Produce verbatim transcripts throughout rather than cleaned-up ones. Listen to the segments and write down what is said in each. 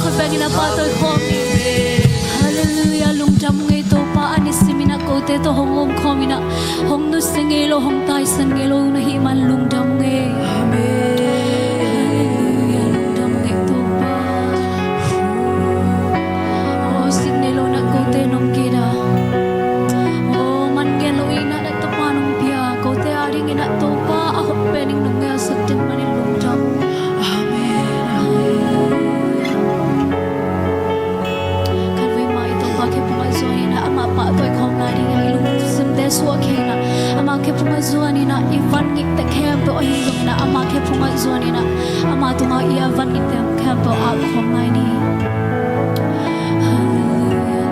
Khut bengin a pahtawi khawm ni. Halleluiah, lungdam ngei Topa, a nisimin ah kote tawh hong om khawmin ah hong nusia ngei lo, hong taisan ngei lo na hih man lungdam ngei. Amen. Halleluiah, lungdam ngei Topa. Aw, sin nei lo na kote nong kida. Aw, man gen lo i na na Topa nong pia, kote a dingin ah Topa a hot penin nong ngelsak den manin lungdam. Amen. Khatvei mah i Topa khe phungah zuanin ah ama pahtawi khawm lai dingin i lungsimte suah khe in ah, ama khe phungah zuanin ah i van ngikte khempeuh ahi zongin ah ama khe phungah zuanin ah ama tungah i a van ngikte khempeuh ap khawm lai ni. Halleluiah.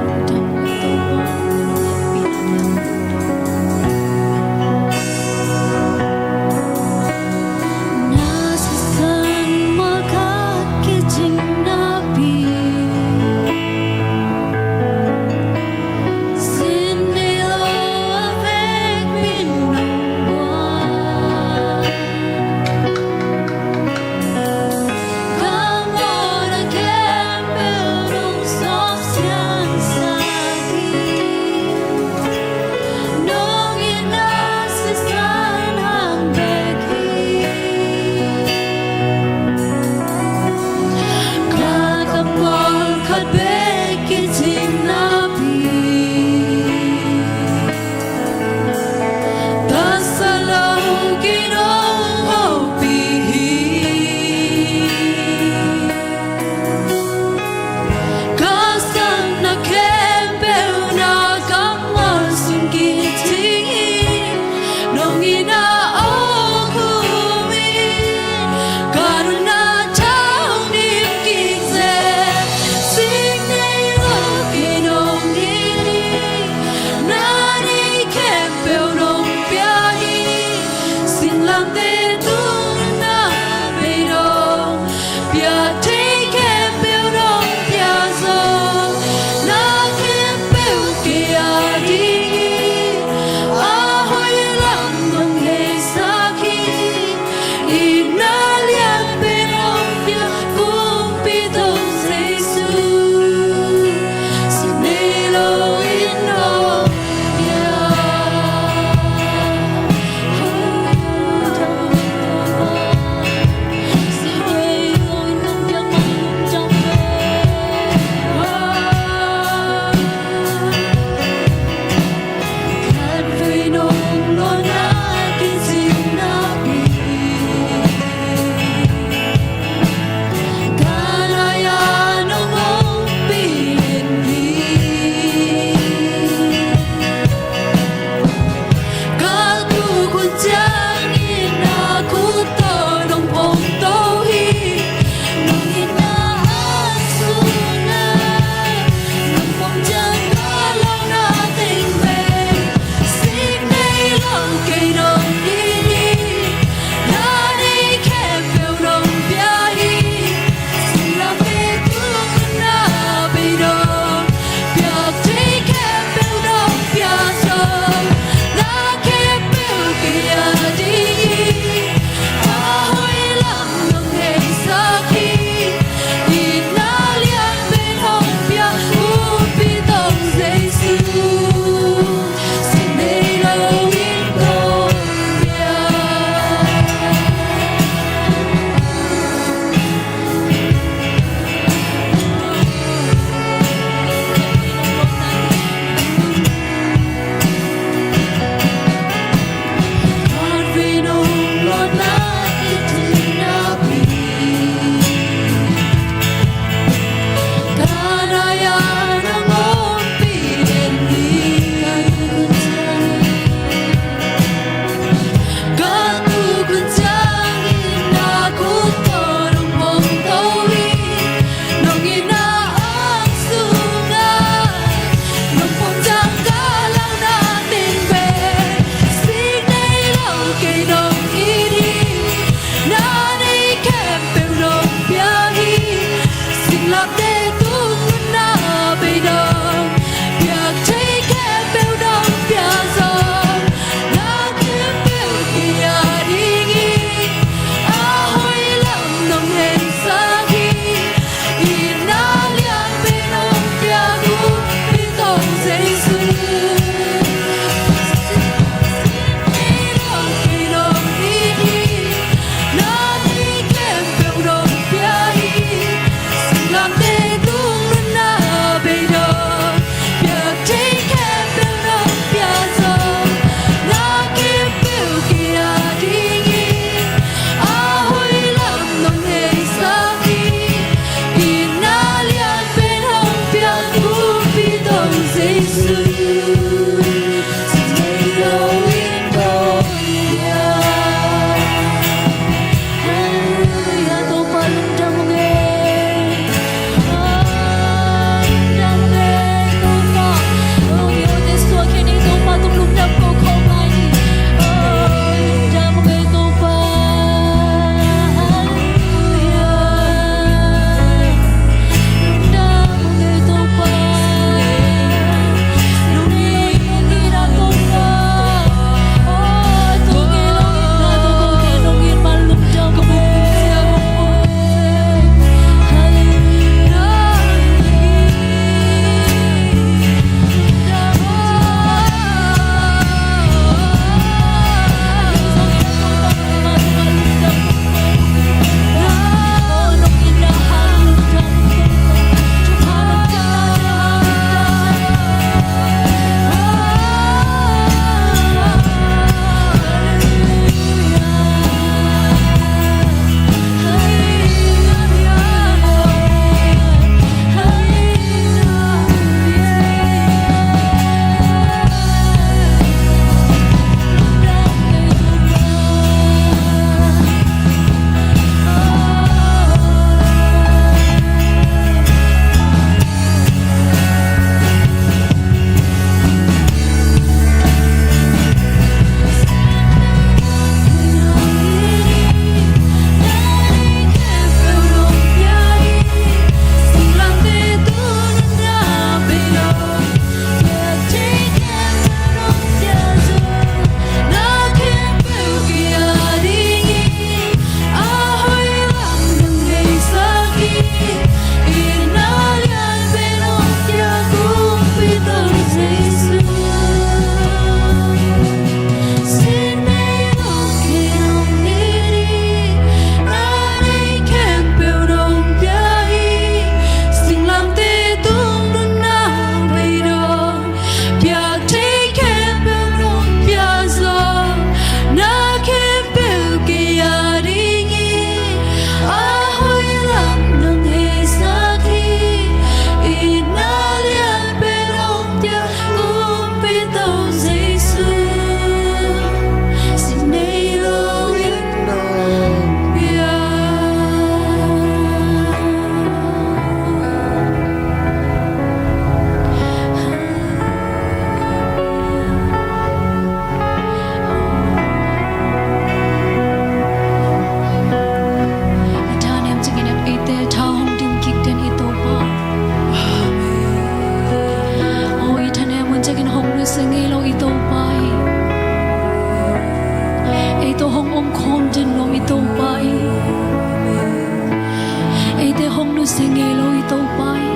nusia ngei lo i Topa hi.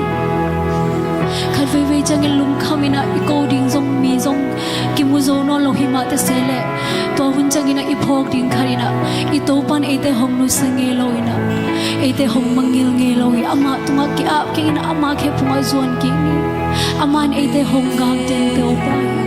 Khat veivei ciangin lungkham in ah i ko ding zong mi zong kimu zo nawn lo hi mah ta se leh, tua hun ciangin ah i phawk ding khat in ah i Topa in eite hong nusia ngei lo in ah, eite hong mangngilh ngei lo hi. Amah tungah ki-ap kik in ah, amah khe phungah zuan kik ni. Amah in eite hong gam teng Topa hi.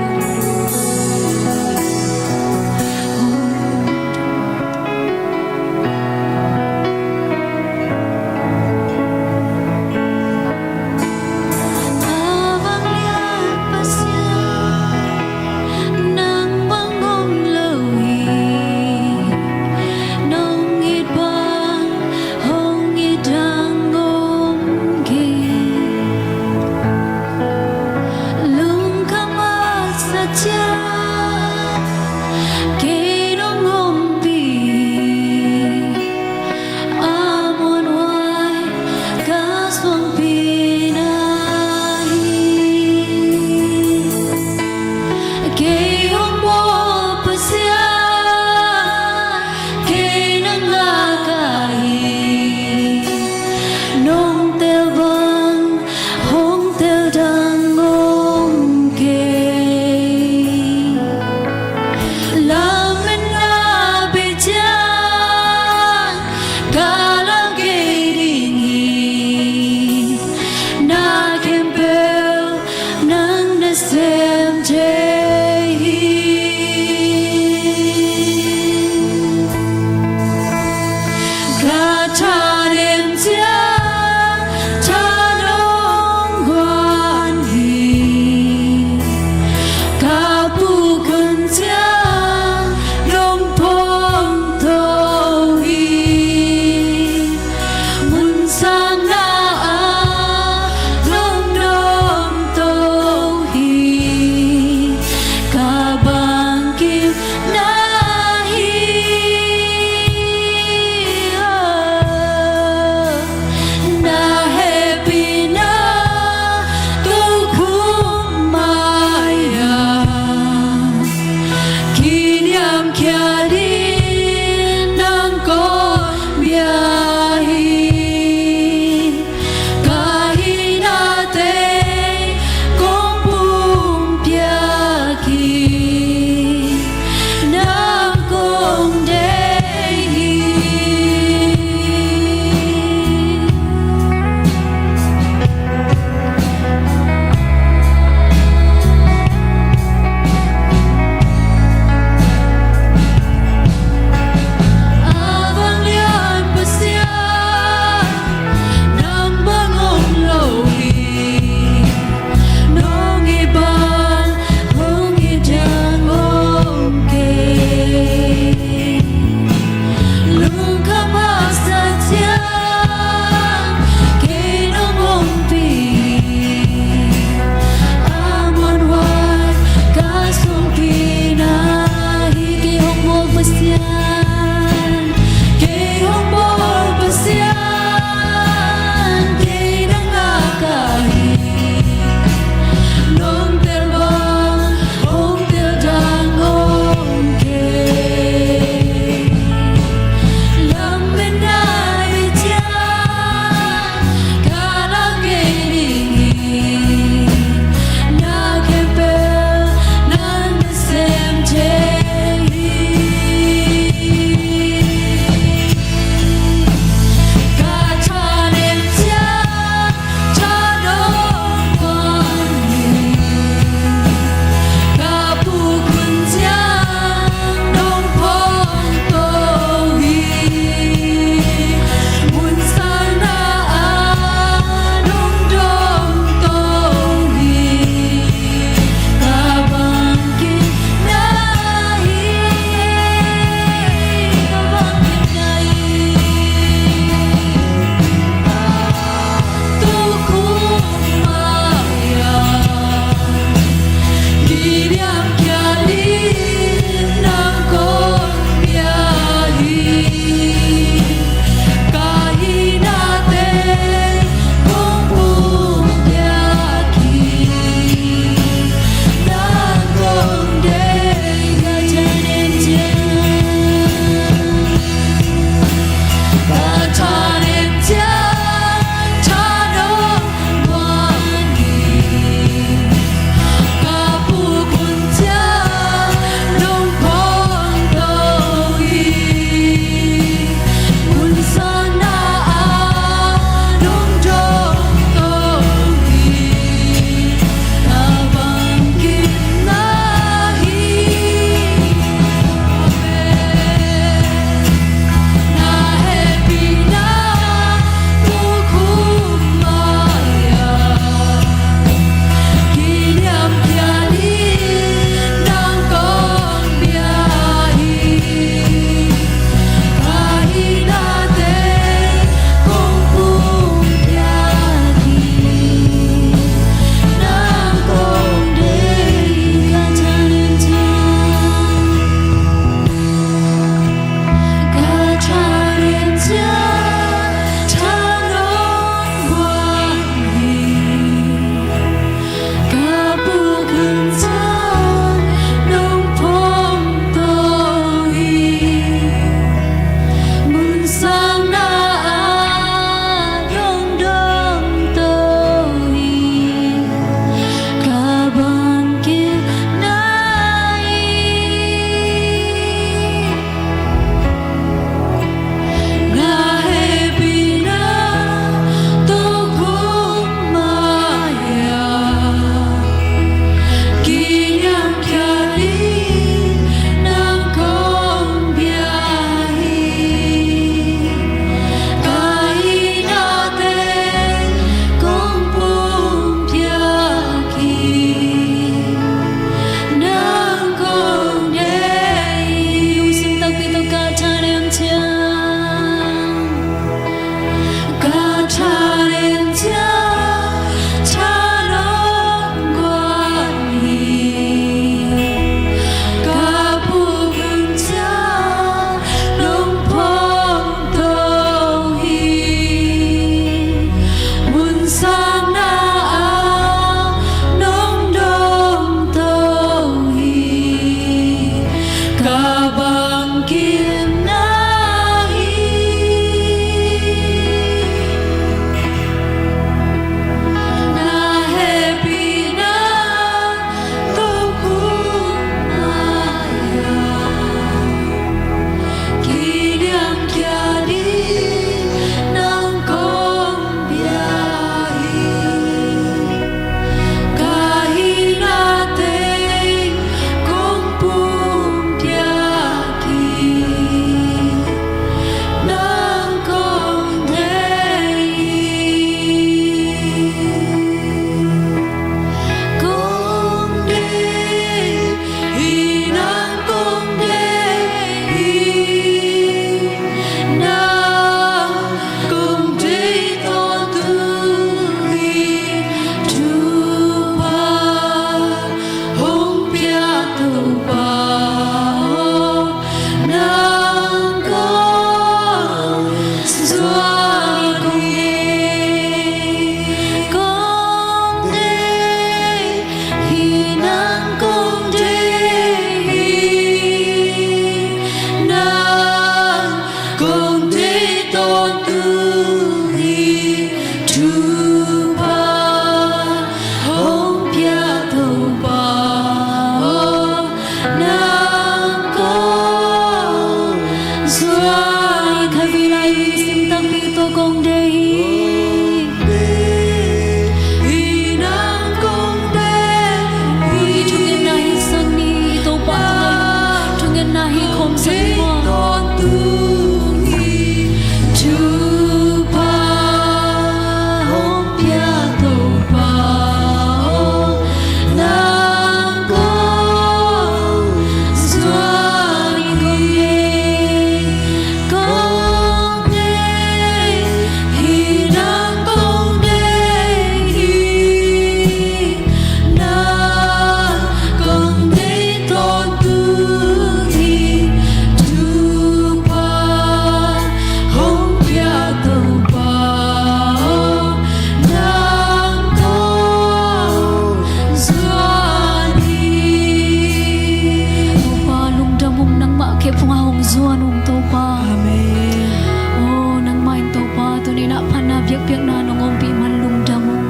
biakpiakna nong ompih man lungdam ung.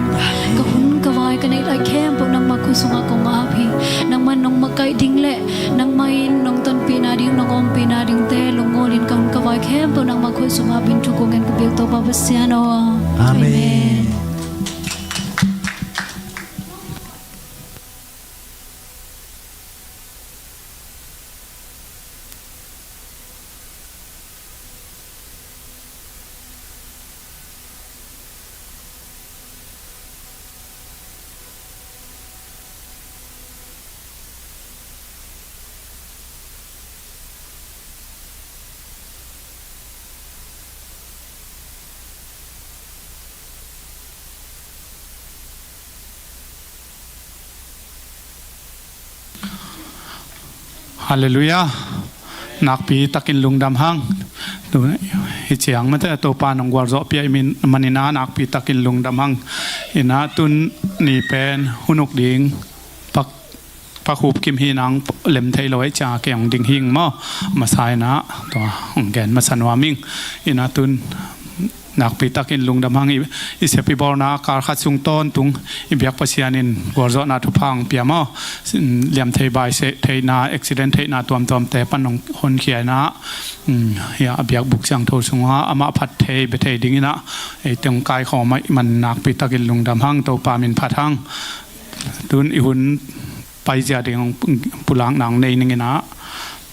Ka hun ka vai ka neih lai khempeuh nangmah khut sungah kong ap hi. Nangman nong makaih ding le nangmah in nong tonpih nading, nong ompih nadingte lungngawl in ka hun ka vai khempeuh nangmah khut sungah ap in thu kong ngen ka biak Topa Pasian aw. Amen. Amen. Halleluiah. Nakpi takin lungdam hang. Tu, hi ciang mate Topa nong gualzawh piak min, manin ah nakpi takin lungdam hang. Inah tun ni pen hun uk ding pak, pak hup kim hi nang lem thei lo ei cia kei hong ding hing maw. Masa inah tua hong gen masa nuam ing. Inah tun nakpi takin lungdam hang i, i sep i bawlna kal khat sung tawntung i biak Pasian in gualzawhna thupha hong pia maw. Liam thei bai se theihna, accident theihna tuamtuamte pan hong honkhia inah, mm, hia a biakbuk siangtho sungah amah phat thei bia thei ding inah ei teng kaikhawm ah i man nakpi takin lungdam hang, Topa min phat hang. Tun i hun paizia ding pulakna hong nei ning inah,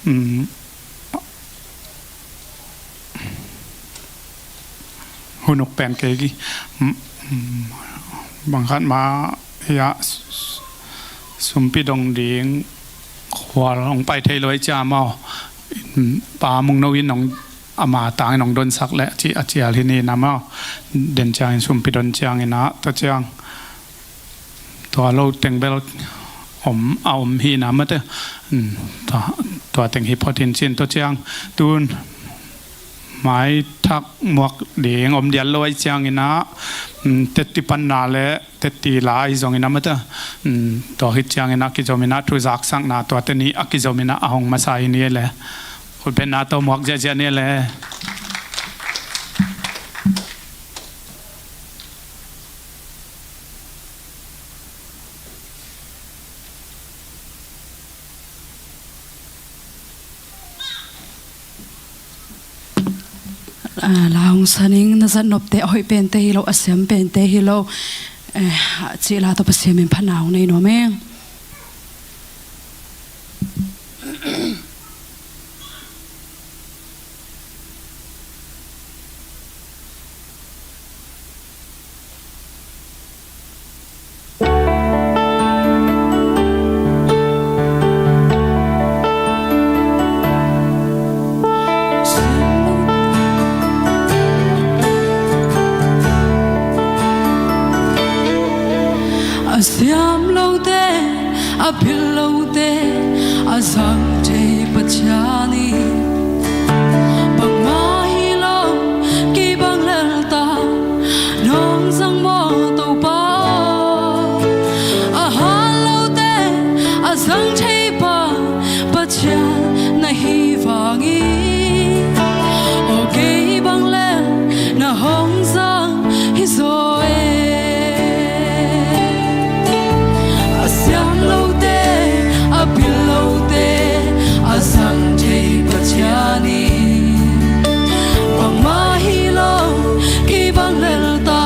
mm, hun uk pen kei ki, mm, mm, bang khat mah hiah sumpi dong ding khual hong pai thei lo ei cia maw. Mm, Pa Mung No in hong ama tangin hong donsak leh ci a cial hi ni na maw. Den ciangin sumpi don ciangin ah tua ciang tua lo teng bel om, a om hi na mate. Mm, tua, tua teng hi phot in cin tua ciang tun mai thak muak ding om dial lo ai ciangin ah, mm, tetti panna le tetti la ai zongin ah mate. Mm, tua hi ciangin ah kizom inah thu zaksakna tua teni a kizom inah a hong masa hi ni le. Khutbetna tawh muak ziahziah ni le. Ah, la hong saning na zat nopte a hoih pente hi lo, a siam pente hi lo. Eh, a cih la tawh Pasian min phatna hong nei nuam ing. A siam lote, a philh lote a zang thei Pathian hi. Bangmah hi lo, kei bang lel ta, nong zang maw Topa. A hat lote a zang thei pa Pathian na hi vangin, aw kei bang lel na hong zang hi zaw e. A siam lote, a philh lote a zang thei Pathian hi. Bangmah hi lo, kei bang lel ta,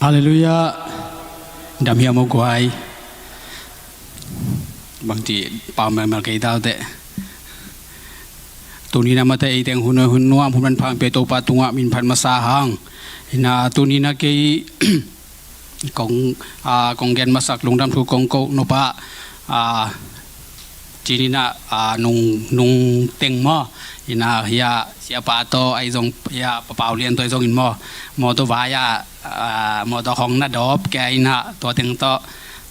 Halleluiah. Dam hiam aw guai. Bangci pau melmel kei tauteh. Tuni na mate ei teng hun, hun nuam, hun manpha hong pia Topa tungah min phat masa hang. Ina tuni na kei kong, ah, kong gen masak lungdam thu kong koh nop ah, ah, cini na, ah, nung, nung teng maw. Ina hia siapa tawh ahi zong, hia Pa Pau Lian tawh ahi zongin maw. Mawtaw vai ah, ah, mawtaw hong na dawp kei ina tua teng tawh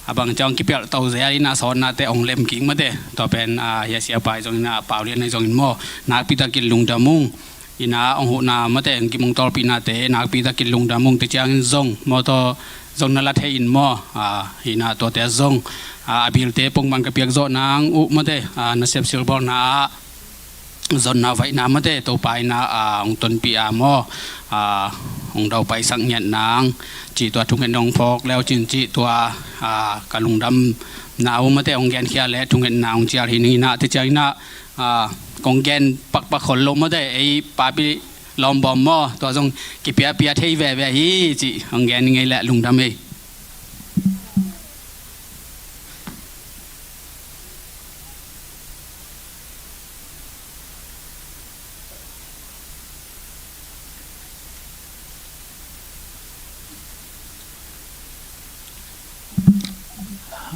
a bang ciang kipialh to zia ina sawnnate hong lem kik mate. Tua pen, ah, hia siapa ahi zongin, ah, Pau Lian ahi zongin maw. Nakpi takin lungdam ung. Ina hong huhna mate hong kimong tawlpihnate nakpi takin lungdam ung. Te ciangin zong mawtaw zong na la thei in maw. Ah, ina tuate zong, ah, a bilte pongman ka piak zawh nang uh mate, ah, nasep silbawlna ah zonna vaihna mate Topa ina, ah, hong tonpih a maw, ah, hong daupaisak ngiat nang cih tua thungetna hong phawk leu cin cih tua, ah, ka lungdamna uh mate hong genkhia le thungetna hong cial hi ning ina te ciang ina, ah, kong gen pakpak khol lo mate ei papi lawmbawm maw tua zong kipiapia thei veve hi cih hong gen ning ei le lungdam ei.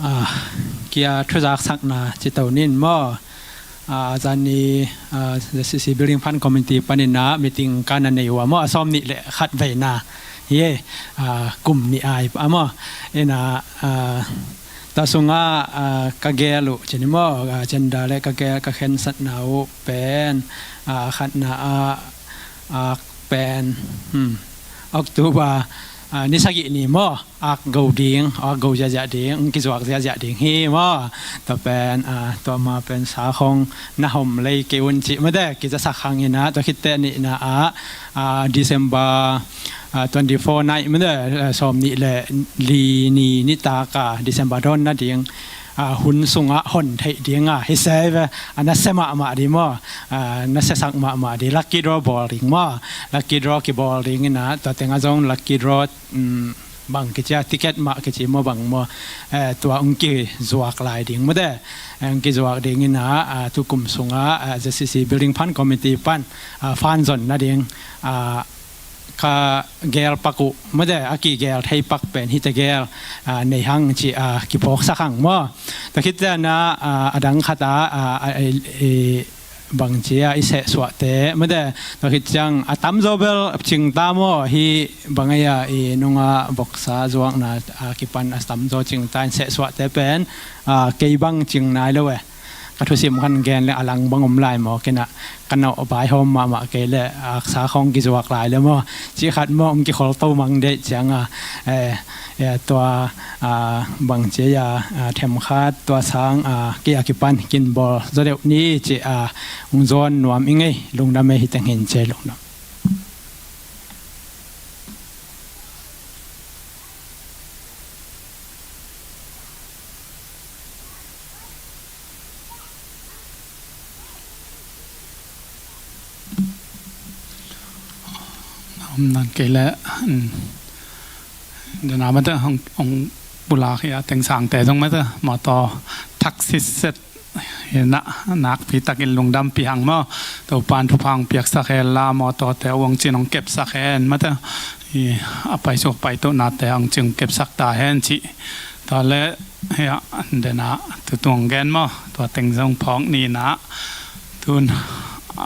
Ah, kia thuzaksakna cito nin maw. Ah, zani, ah, Z C C Building Fund Committee panin ah meeting ka na nei uh a maw, a sawm nih le khat veina hi e, ah, kum nih ai a maw. Ina, ah, tua sungah, ah, ka gel uh cini maw, ah, agenda le ka gel ka khensatna uh pen, ah, khatna ah, ah, pen, hmm, October, ah, ni sagih ni maw. Ak go ding, ak go ziahziah ding, kizuak ziahziah ding hi maw. Tua pen, ah, tua ma pen sa khong na hom lei kei un cih mate kizasak hang ina tua khitte nihna ah, ah, December, ah, twenty four night mate, ah, sawm nih le li ni nitak a December dawn nading, ah, hun sungah hon theih ding a hi se ve, ah, nasia mahmah ding maw, ah, nasiasak mahmah ding lucky draw bawl ding maw, lucky draw kibawl ding ina tua tengah zong lucky draw um, bang kici a ticket mah kici maw bang maw, eh, tua hong kizuak lai ding mate, eh, hong kizuak ding ina, ah, tukum sungah, ah, Z C C Building Fund Committee pan, ah, fan zon nading, ah, ka gel pak uh mate a kigel thei pak pen hite gel, ah, nei hang ci, ah, kiphawksak hang maw. Tua khitte na, ah, a dang khat ah, ah, ah, eh, eh, bangci a i sehsuahte mate tua khit ciang a tamzaw bel cingta maw hi bang ei a i nunga boksa zuakna a kipan a tamzaw cingta in sehsuahte pen, ah, kei bang cing nai lo e. Ka thusim khan gen le a lang bang om lai maw kei na ka nawh baihawm mahmah kei le aksa khawng kizuak lai le maw cih khat maw hong kikhol to mang deih ciang a, eh, eh, tua, ah, bangci a, ah, themkhat tua sang, ah, kei a kipan kin bawl zaw deuh ni ci a, ah, hong zawn nuam i ngei lungdam ei hi teng hin ci ei lungdam. Om nan kei le, um, dena mate hong, hong pulak hi a tengsangte zong mate mawtaw thak sitset hi na nakpi takin lungdampi hang maw. Topan thupha hong piaksak hen la mawtawte uang cin hong kepsak hen mate. I a paisuk paituhnate hong cin hong kepsak ta hen cih. Tua le hia dena tutung gen maw tua teng zong phawk nina tun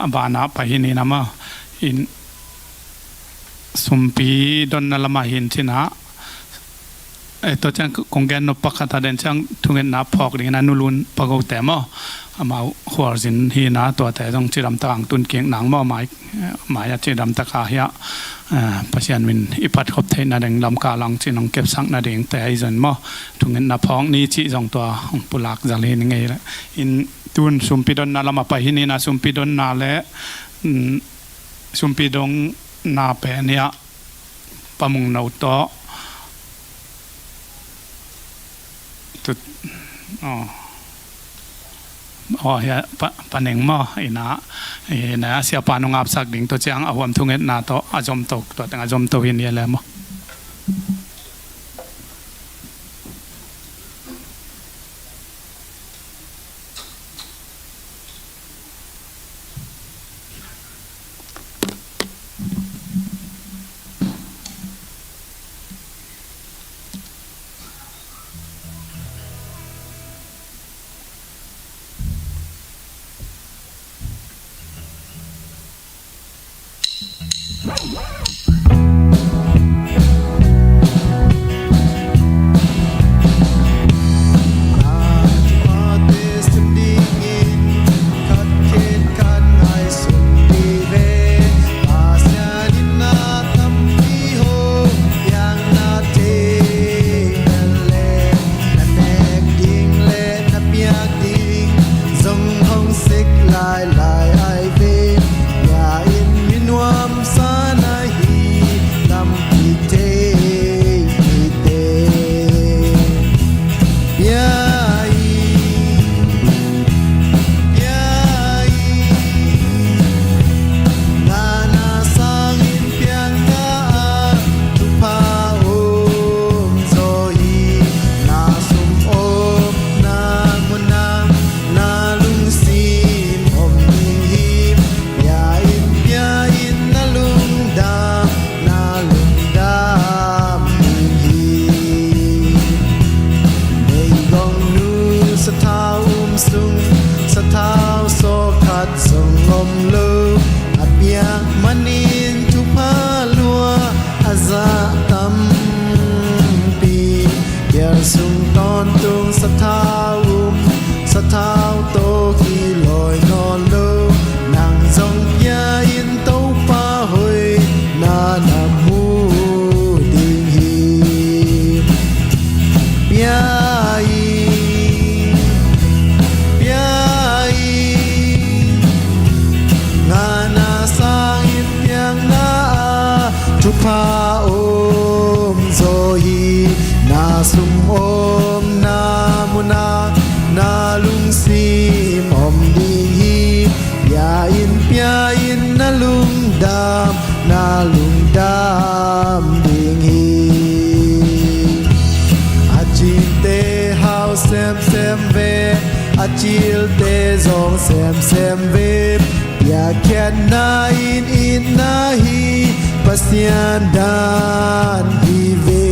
a bana pai hi nina maw in sumpi donna lama hin cina. Eh, tua ciang kong gen nop pakhat a den ciang thungetna phawk dingin a nulun pagote maw amau khualzin hina tuate zong cidamtak ang tun kik nang maw mai, eh, mai a cidamtak a hia, eh, Pasian min i phatkhop theihna ding lamkal ang cin ang kepsakna dingte ahi zon maw thungetna phawk ni cih zong tua hong pulak zal hi ni ngei le in tun sumpi donna lama pai hi nina sumpi donna le, mm, sumpi donna pen hia Pamung no tawh tut, oh, oh, hia pa, paneng maw ina, ina siapa nungapsak ding tua ciang a huam thungetna tawh a zomto tua teng a zomto hi ni le maw. Zong hong sik lailai ai ve, bia in mi nuamsa na hi lampi thei mite. Bia in, bia in, ngana sangin piakna ah thupha om zaw hi. Na sum om na mun ah na lungsim om ding hi. Bia in, bia in, na lungdam, na lungdam ding hi. Meigong nu sathau um sung, sathau sawkhat zong om lo. A piak manin thupha lua a za tampi. Kial sung tawntung sathau um, sathau tawh kilawi nawn lo. Nang zong bia in, Topa hoihna na mu ding hi. Bia in, bia in, ngana sangin piakna ah thupha om zaw hi. Na sum om na mun ah na lungsim om ding hi. Bia in, bia in, na lungdam, na lungdam ding hi. A cingte hau semsem ve, a cilte zong semsem ve. Piakkhiatna in itna hi, Pasian dan hi ve.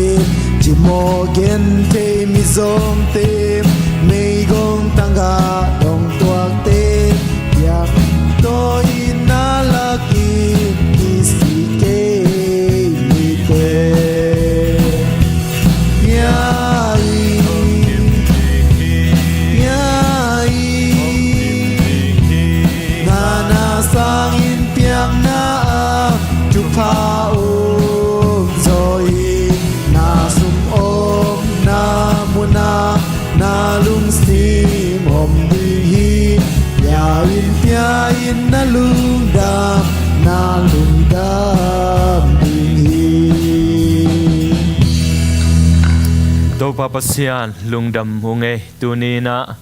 Cimawh genthei mizawngte, meigong tangah dong tuakte, piak tawh itna lakin kisik kei mite. Bia in, bia in, ngana sangin piakna ah thupha om zaw hi. Na sum om na mun ah na lungsim om ding hi. Bia in, bia in, na lungdam, na lungdam ding hi. Topa Pasian, lungdam hong ei. Tuni in ah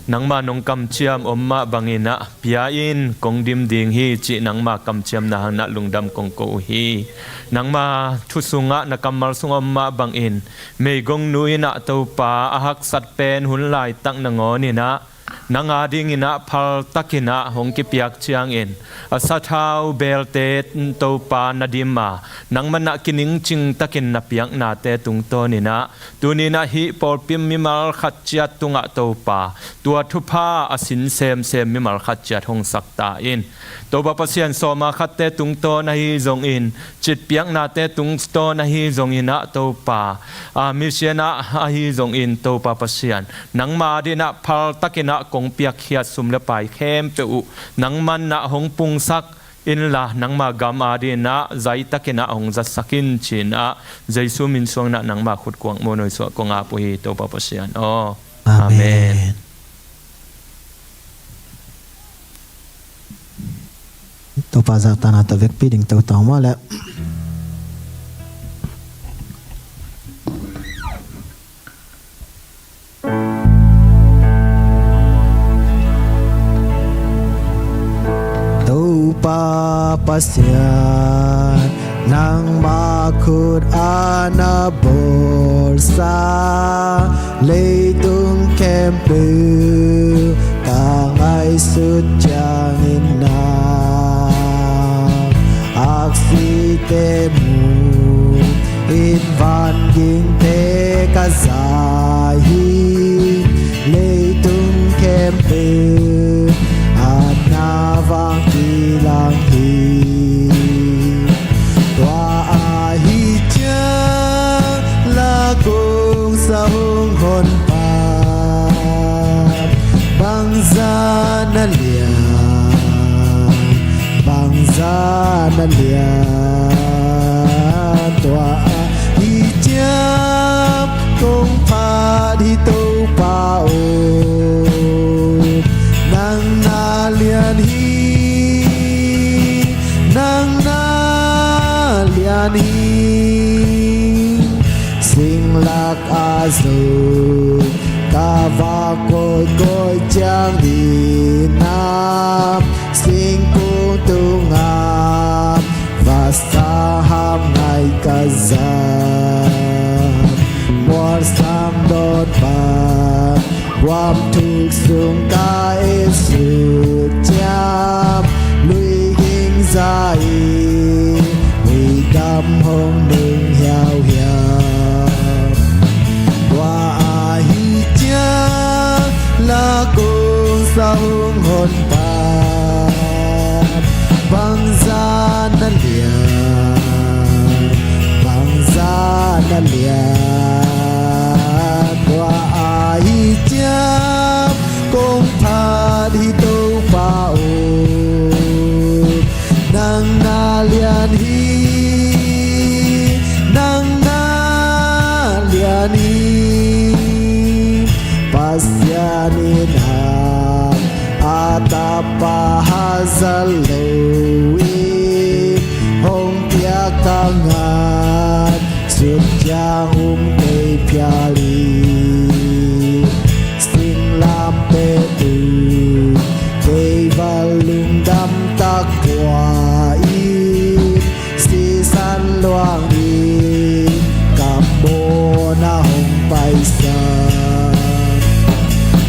nangma nong kamciam om mah bangin ah, bia in, kong dim ding hi, cih nangma kamciamna hangin ah lungdam kong ko uh hi. Nangma thu sungah, na kammal sungah om mah bangin meigong nu in ah, Topa, a haksat pen hun laitak nangawn in ah nang adingin ah phaltakin ah hong kipiak ciangin, a sathau belte, Topa, na dim a, nangman ah kiningcing takin na piaknate tungtawnin ah, tuni in ah hih pawlpi mimal khat ciat tungah, Topa, tua thupha a sin semsem mimal khat ciat hong sak ta in. Topa Pasian, sawma khatte tungtawn ahi zongin, citpiaknate tungtawn ahi zongin ah, Topa, a, mission ah ahi zongin, Topa Pasian, nangma adingin ah phaltakin ah kong piakkhiat sum le pai khempeuh uh nangman ah hong pungsak inla, nangma gam adingin ah zaitakin ah hong zatsak in, ci-in ah Jesu min suangin ah nangma khut kuang muanhuai suah kong ap uh hi, Topa Pasian aw. Amen. Amen. Topa zahtakna tawh vekpi ding toto mawh leh. Topa Pasian, nangma khut a na bawlsa leitung khempeuh ka ngaihsut ciangin, na aksite mu in, vangingte ka za hi. Leitung khempeuh ah na vang kilang hi. lian. Tua ahi ciang kong phat hi Topa aw, nang na lian hi, nang na lian hi. Singlak a zong ka va kawikawi ciang ding a, singkung tungah vasa ham ngai ka za. Mualsam dawt pan guam thuk sung ka et suk ciang, lui ging za-in huidam hong nung hiauhiau. Tua ahi ciang lakung sa hong hon pan, bangzah na lian, bangzah na lian. Tua ahi ciang kong phat hi Topa aw, nang na lian hi, nang na lian hi. Pasian in a tapa hazat loin hong piak ka ngat, sut ciang um kei phial hi. Singlamteh tu kei va lungdam tak kua in, sisan luang in ka mawhna hong paisak.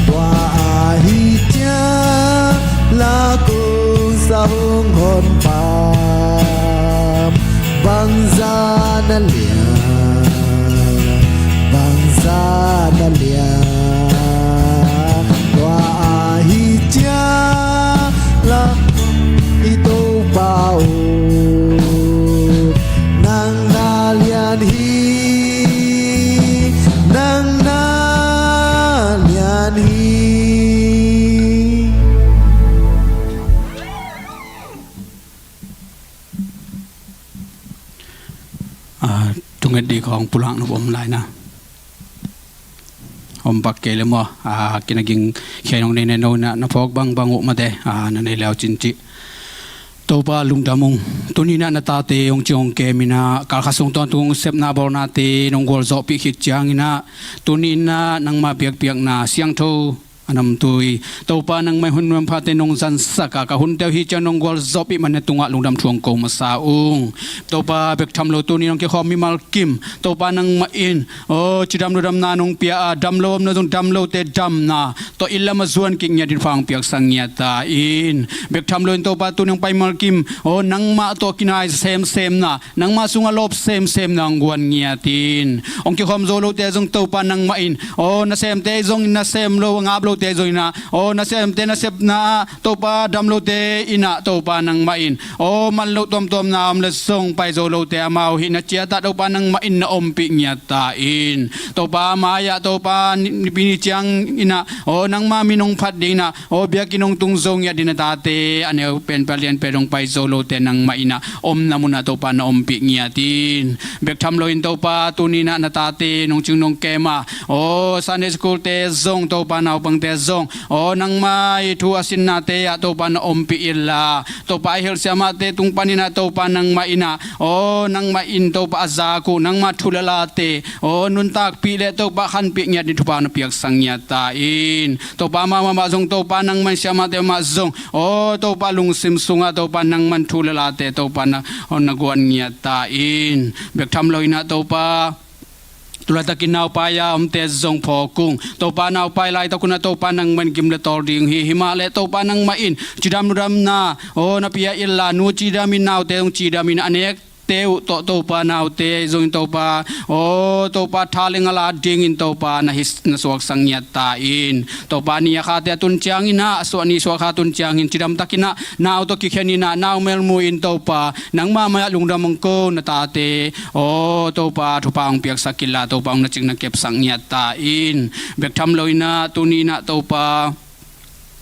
Tua ahi ciang lakung sa hong hon pan, bangzah na lian, bangzah na lian. Tua ahi ciang lakung i Topa aw, nang na lian hi, nang na lian hi. A, thunget ding khawng pulak nop om lai na. Om bak kei le maw, a, kinaging khia nong nei ne no in ah, na phawk bangbang uh mate, a, na nei le uh cin cih. Topa lungdam ung. Tuni in ah na tate hong ci hong kem in ah, kalkhat sung tawntung sepna bawlnate nong gualzawhpih khit ciangin ah, tuni in ah nangmah biakpiakna siangtho a namtui Topa nangmah in hun manphate nong zansak a, ka hunte uh hi ciang nong gualzawhpih man na tungah lungdam thu hong ko masa ung. Topa bek tham lo tuni nong kikhawm mimal kim Topa nangmah in, aw, cidam ludamna nong pia a, dam lo omna zong dam lote damna tawh inn lam a zuan kik ngiat ding thupha hong piaksak ngiat ta in. Bek tham loin Topa tuni hong pai mimal kim, aw, nangmah tawh kinai semsemna, nangmah sungah lawp semsemna hong guan ngiat in. Hong kikhawm zo lote zong Topa nangmah in, aw, nasemte zong in nasem lo, a ngap lote zong in ah, aw, nasemte nasepna ah Topa dam lote in ah Topa nangmah in, aw, man loh tuamtuamna om le zong pai zo lote amau hih na ciat ah Topa nangmah in na ompih ngiat ta in. Topa mai-ah Topa ni, nipi ni ciangin ah, aw, nangma min hong phat dingin ah, aw, biakinn hong tung zo ngiat ding na tate a neu pen pia lian pen hong pai zo lote nangmah in ah omna munah Topa na ompih ngiat in. Bek tham loin Topa tuni in ah na tate nong cing nong kem a, aw, Sunday school-te zong Topa naupangte zong, aw, nangmah i thu a sinnate ah Topa na ompih inla, Topa a hilh siamahte tung panin ah Topa nangmah in ah, aw, nangmah in Topa a zak uh nangmah thu le late, aw, nuntakpih le Topa khanpih ngiat ding thupha na piaksak ngiat ta in. Topa amah mahmah zong Topa nangmah in siamahte mahmah zong, aw, Topa lungsim sungah Topa nangmah in thu le late Topa na, aw, na guan ngiat ta in. Bek tham loin ah Topa tu laitakin naupai-a omte zong phawk ung. Topa naupai laitak un ah Topa nangmah in gim le tawl ding hi. Hi mah leh Topa nangmah in cidam ludamna, aw, na pia inla, nu cidam in naute zong cidam in, a nekte uh tawh Topa naute zong in Topa, aw, Topa tha le ngal a dingin Topa na hih na suaksak ngiat ta in. Topa ni a khate a tun ciangin ah, a suah ni suah kha tun ciangin cidam takin ah nau tawh kikhen in ah, nau melmu in Topa nangmah mai-ah lungdam hong ko na tate, aw, Topa thupha hong piaksak inla, Topa hong na cing na kepsak ngiat ta in. Bek tham loin ah tuni in ah Topa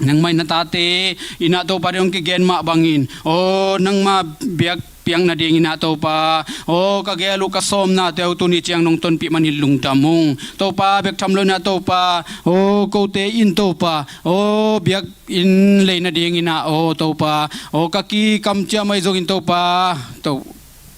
nangmah in na tate in ah Topa ding hong kigen mah bangin, aw, nangmah biak piak nadingin ah Topa, aw ka gel uh ka sawmnate uh tuni ciang nong tonpih manin lungdam ung. Topa bek tham loin ah Topa, aw kote in Topa, aw biakinn lei nadingin ah aw Topa, aw ka kikam ciam ahi zongin Topa, to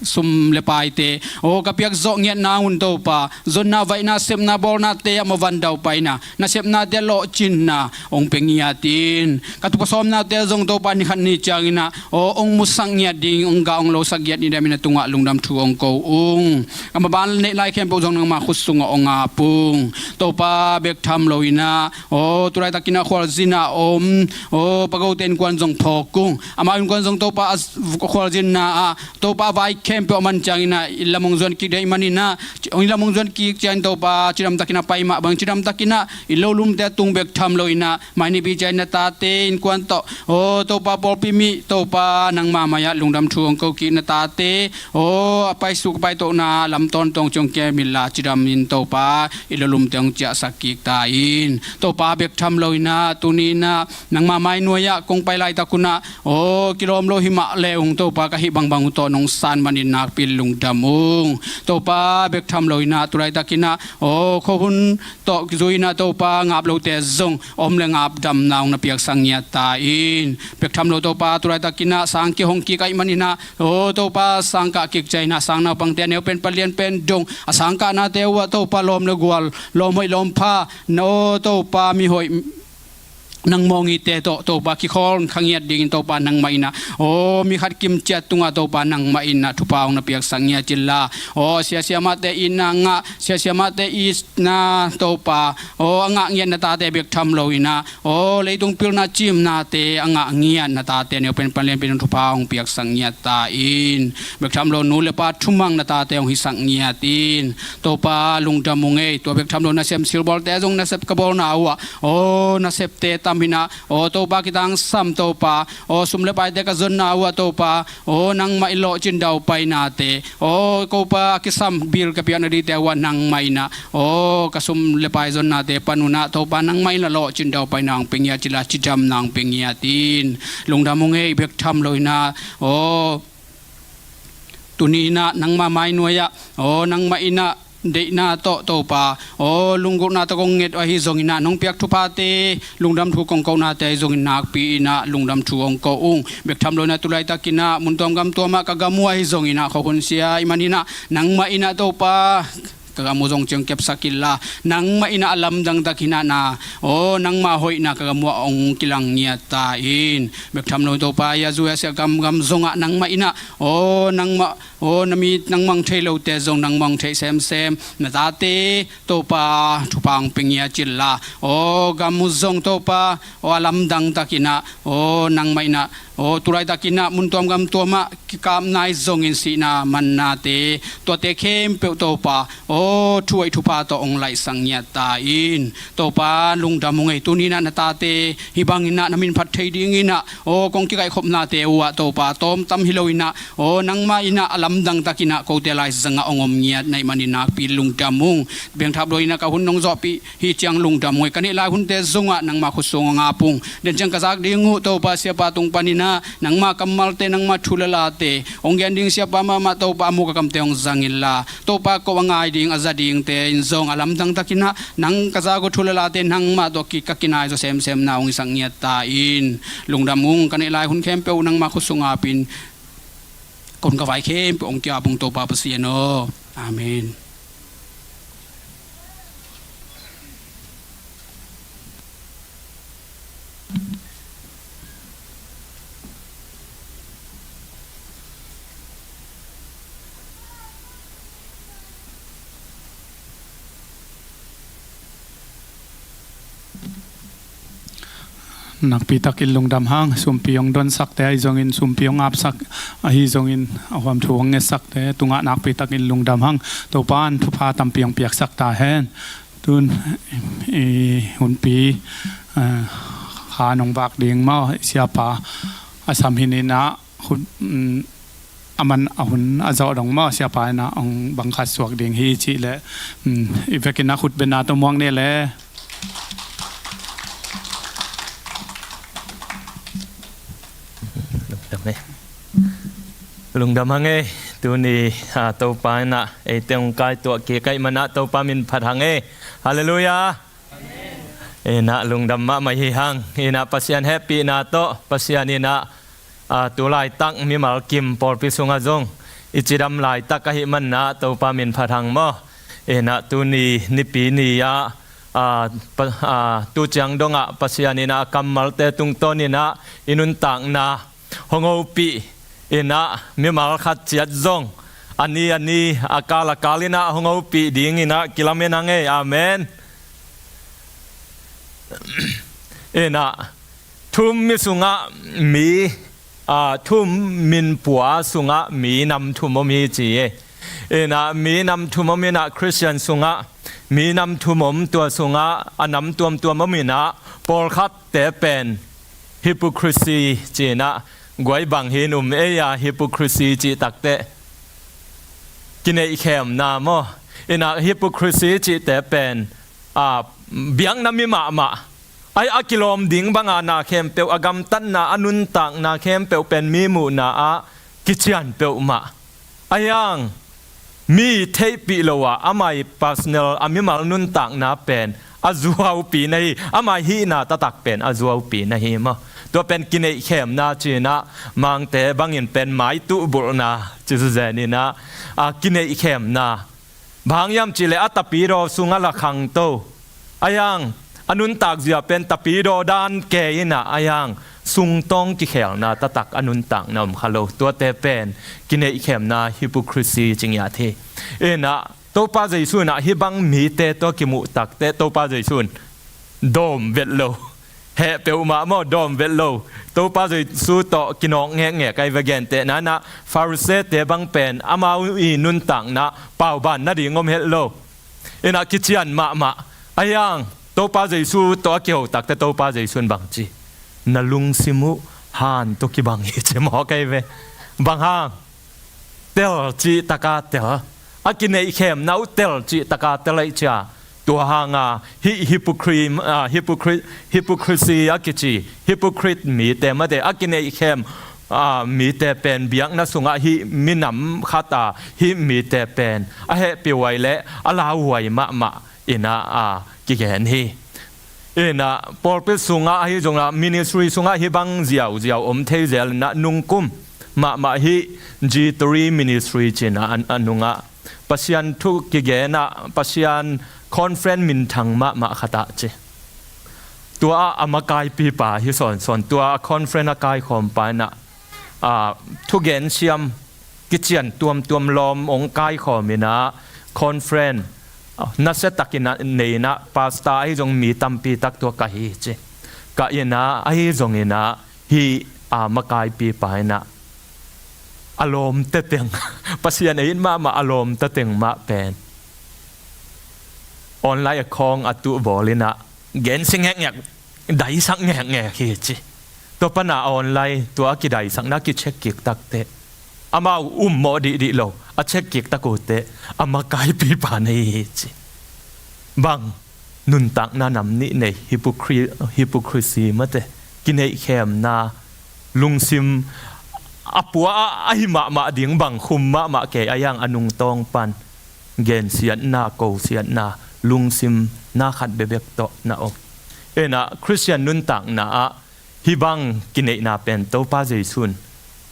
sum le paite aw ka piak zawh ngiat nang un Topa, zonna vaihna sepna bawlnate ah mavan daupaina, na sepnate ah lawhcinna hong pia ngiat in. Ka tupa sawmnate zong Topa ni khat ni ciangin ah aw hong musak ngiat ding, hong gah hong losak ngiat ni damin a tungah lungdam thu hong ko ung. Ka maban neih lai khempeuh zong nangma khut sungah hong ap ung. Topa bek tham loin ah aw tulaitakin ah khualzin ah om aw pagote innkuan zong phawk ung. Amau innkuan zong Topa a khualzinna ah Topa a vai khempeuh a man ciangin ah i lam hong zuan kik ding ahih manin ah, i lam hong zuan kik ciangin Topa cidamtakin ah pai mah bang cidamtakin ah i lolumte a tung bek tham loin ah mai nipi ciangin na tate innkuan tawh aw Topa pawlpi mih Topa nangma mai-ah lungdam thu hong ko kik na tate aw a paisuk a paitawhna lam tawntawng ciang kem inla cidamin Topa i lolumte hong ciahsak kik ta in. Topa bek tham loin ah tuni in ah nangma mai nuai-ah kong pai laitak un ah aw kilawm lo hi mah le ung Topa ka hih bangbang uh tawh nong san manin nakpi lungdam ung. Topa bek tham loin ah tulaitakin ah aw khuahun tawh zui in ah Topa ngap lote zong om le ngap damna hong na piaksak ngiat ta in. Bek tham lo Topa tulaitakin ah sang kihong kik ahih manin ah aw Topa sang kah kik ciangin ah sang naupangte a neu pen pan lian pen dong a sang kahnate uh ah Topa lawm le gual, lawm hoih lawm pha, aw Topa mi hoih nang mawng ite tawh Topa kikhawl kha ngiat dingin Topa nangmah in ah aw mi khat kimciat tungah Topa nangmah in ah thupha hong na piaksak ngiat inla aw siasia mahte in ah ngah, siasia mahte in ah Topa aw a ngah ngiat na tate bek tham loin ah aw leitung pilna cimnate a ngah ngiat na tate neu pen pan lian pen thupha hong piaksak ngiat ta in. Bek tham lo nu le pa thumang na tate hong hisak ngiat in. Topa lungdam ung ei. Tua bek tham lo nasem silbawlte zong nasep ka bawlna uh ah aw nasepte tam hi in ah aw Topa kitangsam Topa aw sum le paite ka zonna uh ah Topa aw nangmah in lawhcin daupainate aw Topa a kisam bil ka piak nadingte uh ah nangmah in ah aw ka sum le pai zonnate pan un ah Topa nangmah in la lawhcin daupaina hong pia ngiat inla cidamna hong pia ngiat in. Lungdam ung ei. Bek tham loin ah aw tuni in ah nangma mai nuai-ah aw nangmah in ah deihna tawh Topa aw lunggulhna tawh kong nget uh ahi zongin ah nong piak thuphate, lungdam thu kong konate ahi zongin nakpi in ah lungdam thu hong ko ung. Bek tham loin ah tulaitakin ah mun tuam gam tuamah ka gam uh ahi zongin ah khuahun sia ahih manin ah nangmah in ah Topa ka gam uh zong ciang kepsak inla nangmah in ah a lamdang takin ah na aw nangma hoihna ka gam uh ah hong kilang ngiat ta in. Bek tham lo Topa i a zui a sia gamgam zongah nangmah in ah aw nangmah aw na mi nangmah hong thei lote zong nangmah hong theih semsem na tate Topa thupha hong pia ngiat inla aw gam uh zong Topa aw a lamdang takin ah aw nangmah in ah aw tulaitakin ah mun tuam gam tuamah kikapna ahi zongin sihna mannate tuate khempeuh Topa aw thu hoih thupha tawh hong laihsak ngiat ta in. Topa lungdam ung ei. Tuni in ah na tate hih bangin ah na min phat thei dingin ah aw kong kikaihkhopnate uh ah Topa tawmtam hi loin ah aw nangmah in ah a lamdang takin ah kote laizangah hong om ngiat na hih manin nakpi lungdam ung. Bek tham loin ah ka hun nong zawhpih hi ciang lungdam ung ei. Ka neih lai hunte zongah nangma khut sung hong ap ung. Denciang ka zak ding uh Topa siapa tung panin ah nangma kammalte, nangma thu le late hong gen ding siapa mahmah Topa a muk a kamte hong zang inla Topa ko a ngai ding a za dingte in zong a lamdang takin ah nang ka zak uh thu le late nangmah tawh ki ka kinai zaw semsem na hong hisak ngiat ta in. Lungdam ung. Ka neih lai hun khempeuh nangma khut sung apin ka hun ka vai khempeuh hong ki-ap ung Topa Pasian aw. Amen. Nakpi takin lungdam hang. Sumpi hong donsakte ahi zongin, sumpi hong apsak ahi zongin, a huam thu hong ngetsakte tungah nakpi takin lungdam hang. Topa in thupha tampi hong piaksak ta hen. Tun i hunpi, eh, kha nong vak ding maw, siapa a sam hi ni na, hun, mm, a man a hun a zawh dong maw, siapa in ah hong bang khat suak ding hi cih leh, mm, i vekin ah khut beng na tawh muak ni le. Lungdam e. Lungdam hang ei. Tuni, ah, Topa in ah eite hong kaituah kik ahih man ah Topa min phat hang ei. Halleluiah. Amen. In ah lungdam mahmah hi hang. In ah Pasian hehpihna tawh Pasian in ah, ah, tu laitak mimal kim pawlpi sungah zong i cidam laitak ahih man ah Topa min phat hang maw. In ah tuni Nipi ni ah, ah, pa-, ah, tu ciang dongah Pasian in ah a kammalte tungtawn in ah i nuntakna hong hopih in ah mimal khat ciat zong a ni a ni, a kal a kal in ah hong hopih ding in ah kilamen hang ei. Amen. In ah thu-um mi sungah mi, ah, thu-um min pua sungah mi nam thum om hi ci ei. In ah mi nam thum om in ah Khristian sungah mi nam thum om, tua sungah a nam tuamtuam om in ah pawlkhat te pen hypocrisy ci in ah, guai bang hi in um ei a, hypocrisy cih takteh kineihkhemna maw. In ah hypocrisy cihte pen, ah, biakna mi mahmah, a, a kilawm ding banga na khempeuh, a gamtatna, a nuntakna khempeuh pen mi muhna ah kician peuhmah. Ahi hang mi theihpih lo ah amah i personal, a mimal nuntakna pen a zuaupi na hi, amah i hihna taktak pen a zuaupi na hi maw. Tua pen kineihkhemna ci in ah Mangte bangin pen maituh bulhna ci zen in ah, a, kineihkhemna. Bang hang hiam cih leh a tapidaw sungah la khangto. Ahi hang a nuntak zia pen tapidaw dan kei in ah, ahi hang sungtawng kikhelna taktak a nuntakna om kha lo. Tuate pen kineihkhemna, hypocrisy ci ngiat hi. In ah Topa Jesu in ah hih bang mite tawh kimuh takteh Topa Jesu in dawm vet lo. Heh peuhmah maw, dawm vet lo. Topa Jesu tawh kinawk ngekngek ahi ve. Gentehna in ah Pharisee-te bang pen amau i nuntakna pauban nading om het lo. In ah kician mahmah. Ahi hang Topa Jesu tawh a kiho takteh Topa Jesu in bang ci? Na lungsim uh han tawh kibang hi ci mawk ahi ve. Bang hang? Tel cih taka tel. A kineihkhemna uh tel cih taka tel ahih ciang, tua hanga hih hypocrisy, ah, hypocri-, hypocrisy a kici, hypocrite mite mate, a kineihkhem, ah, mite pen biakna sungah hih minam khat a, hih mite pen a hehpihhuai le a lauhuai mahmah in ah, ah, kigen hi. In ah pawlpi sungah ahi zongah, ministry sungah hih bang ziauziau om thei zel in ah, nungkum mahmah hih G three ministry ci in ah, a, a nungah Pasian thu kigen ah, Pasian conference minthang mahmah khat ah ci. Tua ah a makaipipa hi sawnsawn, tua conference a kaikhawmpa in ah, ah, thugen siam kician tuamtuam lawm hong kaikhawm in ah, conference, ah, nasia takin ah nei in ah, pastor ahi zong mi tampi tak tua kah hi ci. Kah in ah, ahi zongin ah hih a makaipipa in ah a lawmte teng, Pasian a it mahmah a lawmte teng mah pen online account a tuh bawl in ah gensia ngekngek, daisak ngekngek hi ci. Tua pan a online, tua a kidaisakna kicheck kik takteh, amau um mawh dihdih lo, a check kik tak uh teh a makaipipa na hi hi ci. Bang nuntakna nam nih nei, hypocri-, hypocrisy mate, kineihkhemna, lungsim a pua a, ahi mahmah ding bang khum mahmah kei, ahi hang a nungtawng pan gensiatna, kosiatna, lungsim na khat bekbek tawh na om. In ah Khristian nuntakna ah hih bang kineihna pen Topa Jesu in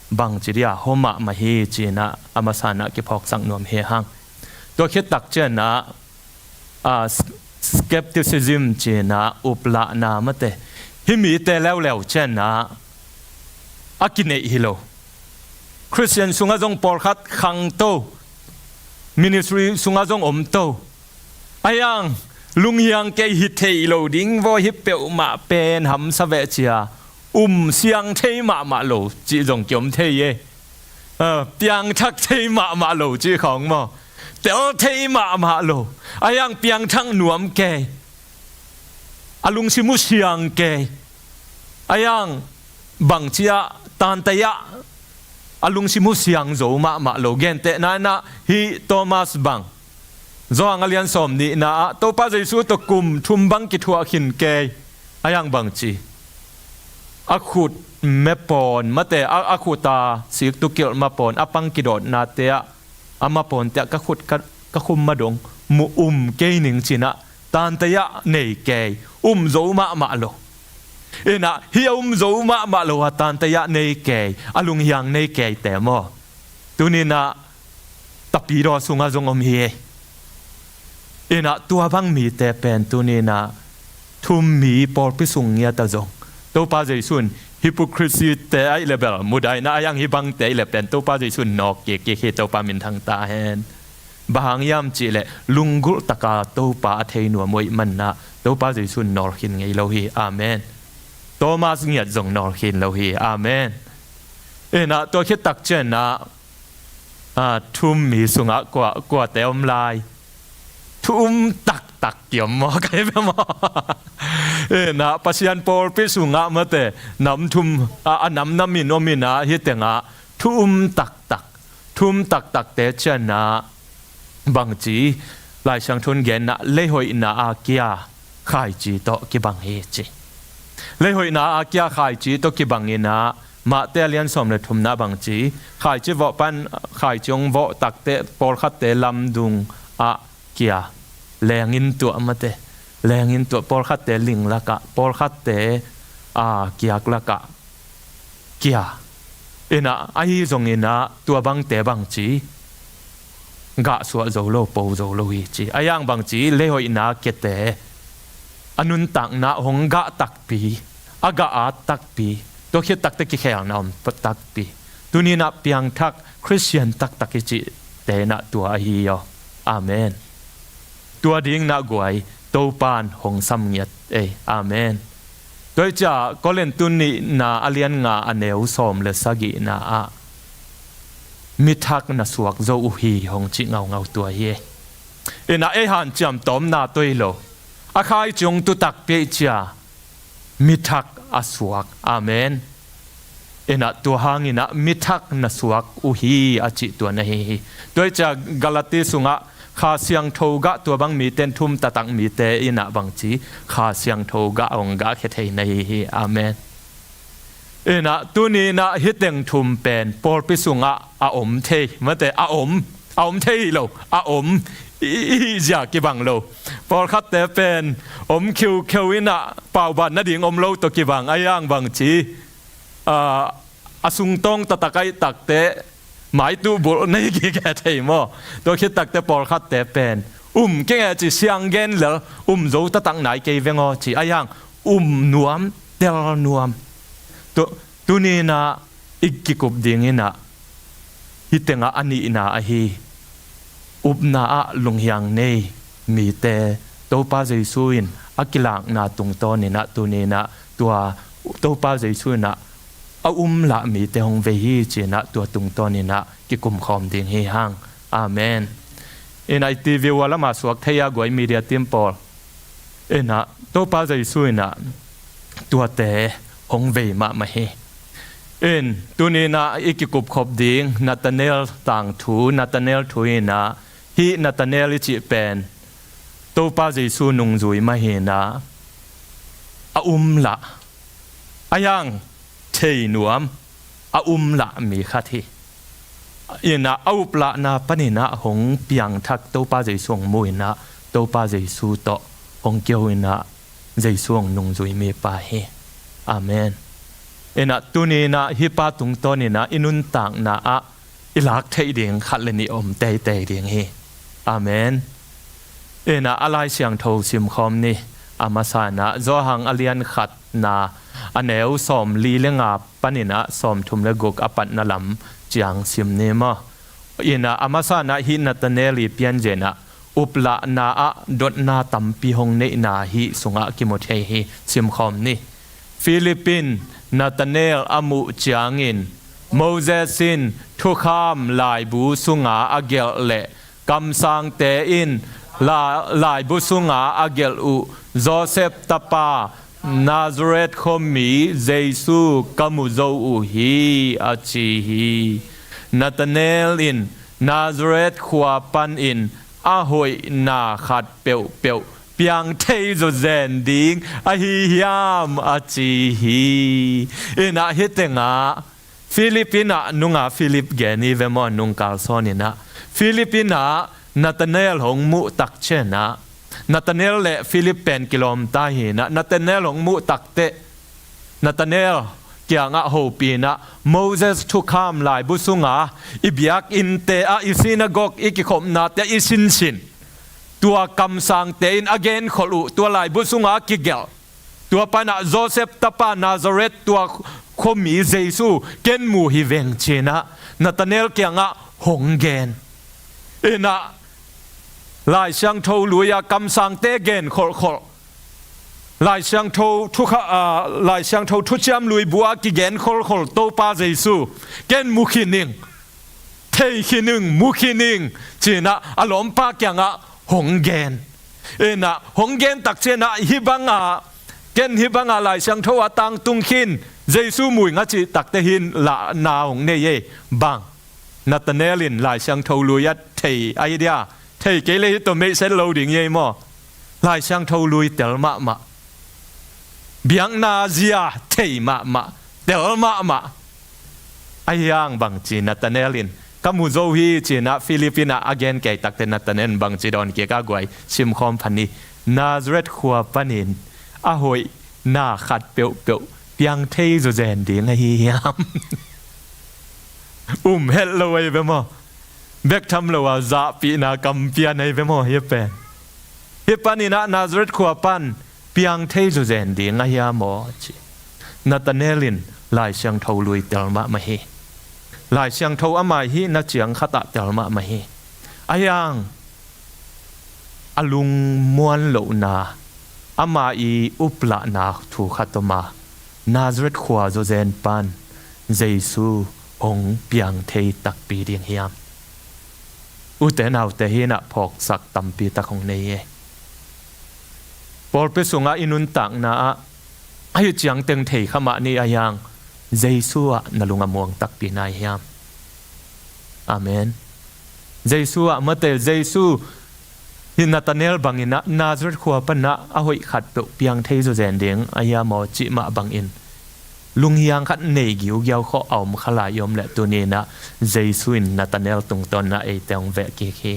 bangci dia hawm mahmah hi ci in ah a masa in ah kiphawksak nuam hi hang. Tua khit tak ciang ah, ah, s-, skepticism ci in ah uplahna mate, hih mite leuleu ciang ah a kineih hi lo. Khristian sungah zong pawlkhat khangto, ministry sungah zong omto. Ahi hang lunghiang kei, hi thei lo ding vaw, hi peuhmah pen hamsa veh ci a, um siang thei mahmah lo cih zong kiom thei e. Ah, piangthak thei mahmah lo cih khawng maw? Tel thei mahmah lo. Ahi hang piangthak nuam kei, a lungsim uh siang kei. Ahi hang bangci ah, tantai ah a lungsim uh siang zo mahmah lo. Gentehna in ah hih Thomas bang, Johan a lian sawm nihna ah Topa Jesu tawh kum thum bang kithuah khin kei. Ahi hang bangci? a khut mepawn mate, a, a khut a siktukilh mapawn a pang kidawtnate ah, a mapawnte ah ka khut ka, ka khum ma dong mu um kei ning cinah tantaya nei kei, um zo mahmah lo. Inah hih a um zo mahmah lo a tantaya nei kei, a lunghiang nei keite maw? Tuninah tapidaw sungah zong om hi. Inah tua bang mite pen tuninah thum mi pawlpi sung ngiat a zong Topa Jesu in hypocrisy te aih le bel mudaina a iang hi bangte aih le pen Topa Jesu in nawk kik kik hi. Topa minthang ta hen. Bang hang hiam cihleh lunggulh taka Topa a thei nuam uh ih manah Topa Jesu in nawlkhin ngei lo hi. Amen. Thomas ngiat zong nawlkhin lo hi. Amen. Inah tua khit tak cianah a, thum mi sungah kua, kuate om lai? Thu um taktak kiom maw, kai ve maw? Inah Pasian pawlpi sungah mate nam thum a, a namnam in om inah hih tengah thu um taktak, thu um taktakte cianah bangci Lai Siangtho in genah leihoihna a kia khaici tawh kibang hi ci. Leihoihna a kia khaici tawh kibang inah Mate a lian sawm le thumna bangci khaici vawh pan khaici hong vawh takteh pawlkhatte lamdung ah kia, lengin tuah mate, lengin tuah pawlkhatte ling lakah, pawlkhatte a kiak lakah kia. Inah ahi zong inah tua bangte bangci gahsuah zo lo, po zo lo hi ci. A iang bangci leihoihna kiate a nuntakna hong gah takpi, a gah at takpi, tua khit takte kikhelna om takpi. Tuninah piangthak Khristian taktak i cihte inah tua ahi aw. Amen. Tua ding nah guai Topan hong sam ngiat ei. Amen. Tua i cia Korintu nihna a lian nga a neu sawm le sagihna ah mithak na suak zo uh hi hong cih ngaungau tua hi. Inah ei hanciam tawmna tua hi lo, a khaici hong tutak piaih cia mithak a suak. Amen. Inah tua hanginah mithak na suak uh hi a cih tua na hi hi. Tua i cia Galati sungah Kha Siangtho gah tua bang mite in thum taktak mite inah bangci Kha Siangtho gah hong gahkhia thei na hi hi. Amen. Inah tuninah hih teng thum pen pawlpi sungah a om thei mate, a om, a om thei hi lo, a om i, i hih zia kibang lo. Pawlkhatte pen om khiukheu inah pauban nading om lo tawh kibang a iang bangci, a, a sungtawng taktak aih takteh maituh bulh na hi kik e thei maw? Tua khit takte pawlkhatte pen um keng e ci, siang gen lel, um zo taktak nai kei veng aw ci, a iang um nuam, tel nuam. Tu, tuninah i kikup dinginah hih tengah a nihna ahi upna ah lunghiang nei mite Topa Jesu in a kilakna tungtawninah tuninah tua Topa Jesu inah a umlah mite hong vei hi cinah tua tungtawninah kikumkhawm ding hi hang. Amen. Inah i T V ua lamah suak thei a guai media team pawl inah Topa Jesu inah tuate hong vei mahmah hi. In tuninah i kikupkhop ding Nathanael tangthu, Nathanael thu inah hih Nathanael i cih pen Topa Jesu nungzui mah hinah a umlah, a iang thei nuam, a umlah mi khat hi. Inah a uplahna paninah hong piangthak Topa Jesu hong mu inah Topa Jesu tawh hong kio inah Jesu hong nungzui mipa hi. Amen. Inah tuninah hih pa tungtawninah i nuntakna ah i lak theih ding khat le nih om teitei ding hi. Amen. Inah a Lai Siangtho simkhawm ni. A masa inah Johan a lian khatna a neu sawm li le nga paninah sawm thum le guk a patna lam ciang sim ni maw? Inah a masa inah hih Nathanael i pianzia inah uplahna ah dotna tampi hong neihna hih sungah kimu thei hi. Simkhawm ni. Philip in Nathanael a muh ciangin, Moses in thukham laibu sunga a gelh le kamsangte in la, laibu sunga a gelh uh Joseph tapa Nazareth khuami Jesu ka mu zo uh hi, a ci hi. Nathanael in Nazareth khua panin a hoihna khat peuhpeuh piang thei zawzen ding ahi hiam, a ci hi. Inah hih tengah Philip inah nunga Philip gen hi ve maw, nungkal sawn inah Philip inah Nathanael hong muh tak cianah, Nathanael le Philip pen kilawmta hi inah, Nathanael hong muh takteh Nathanael kiangah hopih inah, Moses thukham laibu sunga i biakinnte ah, i sinagog, i kikhopnate ah i sinsin, tua kamsangte in a genkholh uh, tua laibu sunga a kigelh, tua panah Joseph tapa Nazareth, tua khuami Jesu ken mu hi veng, ci inah Nathanael kiangah hong gen. Inah Lai Siangtho lui-a kamsangte genkholhkholh, Lai Siangtho thukha, ah, Lai Siangtho thuciam luibu-a kigen kholhkholh Topa Jesu ken mu khin ing, thei khin ing, mu khin ing, ci inah a lawmpa kiangah hong gen. Inah hong gen tak cianah hih banga, ken hih banga Lai Siangtho a tangtung khin, Jesu mu ing a cih takteh hih in lahna hong nei ei. Bang, Nathanael in Lai Siangtho lui-a thei ahi dia, thei kei le hih tawh meihset lo ding hi ei maw. Lai Siangtho lui tel mahmah, biakna zia thei mahmah, tel mahmah. Ahi hang bangci Nathanael in, ka mu zo hi, ci inah Philip inah a gen kei takteh Nathanael in bangci dawn kik a, guai, simkhawm phan ni. Nazareth khua panin a hoih na khat peuhpeuh piang thei zawzen ding ahi hiam? Um het lo ahi ve maw. Bek tham lo a zahpihna kampian ahi ve maw hih pen. Hih paninah Nazareth khua pan piang thei zawzen ding ahi hiam aw, ci. Nathanael in Lai Siangtho lui tel mahmah hi. Lai Siangtho ama hihna ciang khatah tel mahmah hi. Ahi hang a lungmuan lohna, ama i uplahna thu khat om a, Nazareth khua zawzen pan Jesu hong piang thei takpi ding hiam? Ute naute, hih inah phawksak tampi tak hong nei hi. Pawlpi sungah i nuntakna ah ahi ciangteng thei kha mah ni, ahi hang Jesu ah na lung a muang takpi nai hiam? Amen. Jesu ah mate, Jesu hih Nathanael banginah Nazareth khua panah a hoih khat peuh piang thei zawzen ding ahi hiam aw, cih mah bangin lunghiang khat nei giugiau khawh a om kha lai i om leh, tuni inah Jesu in Nathanael tungtawn inah eite hong veh kik hi.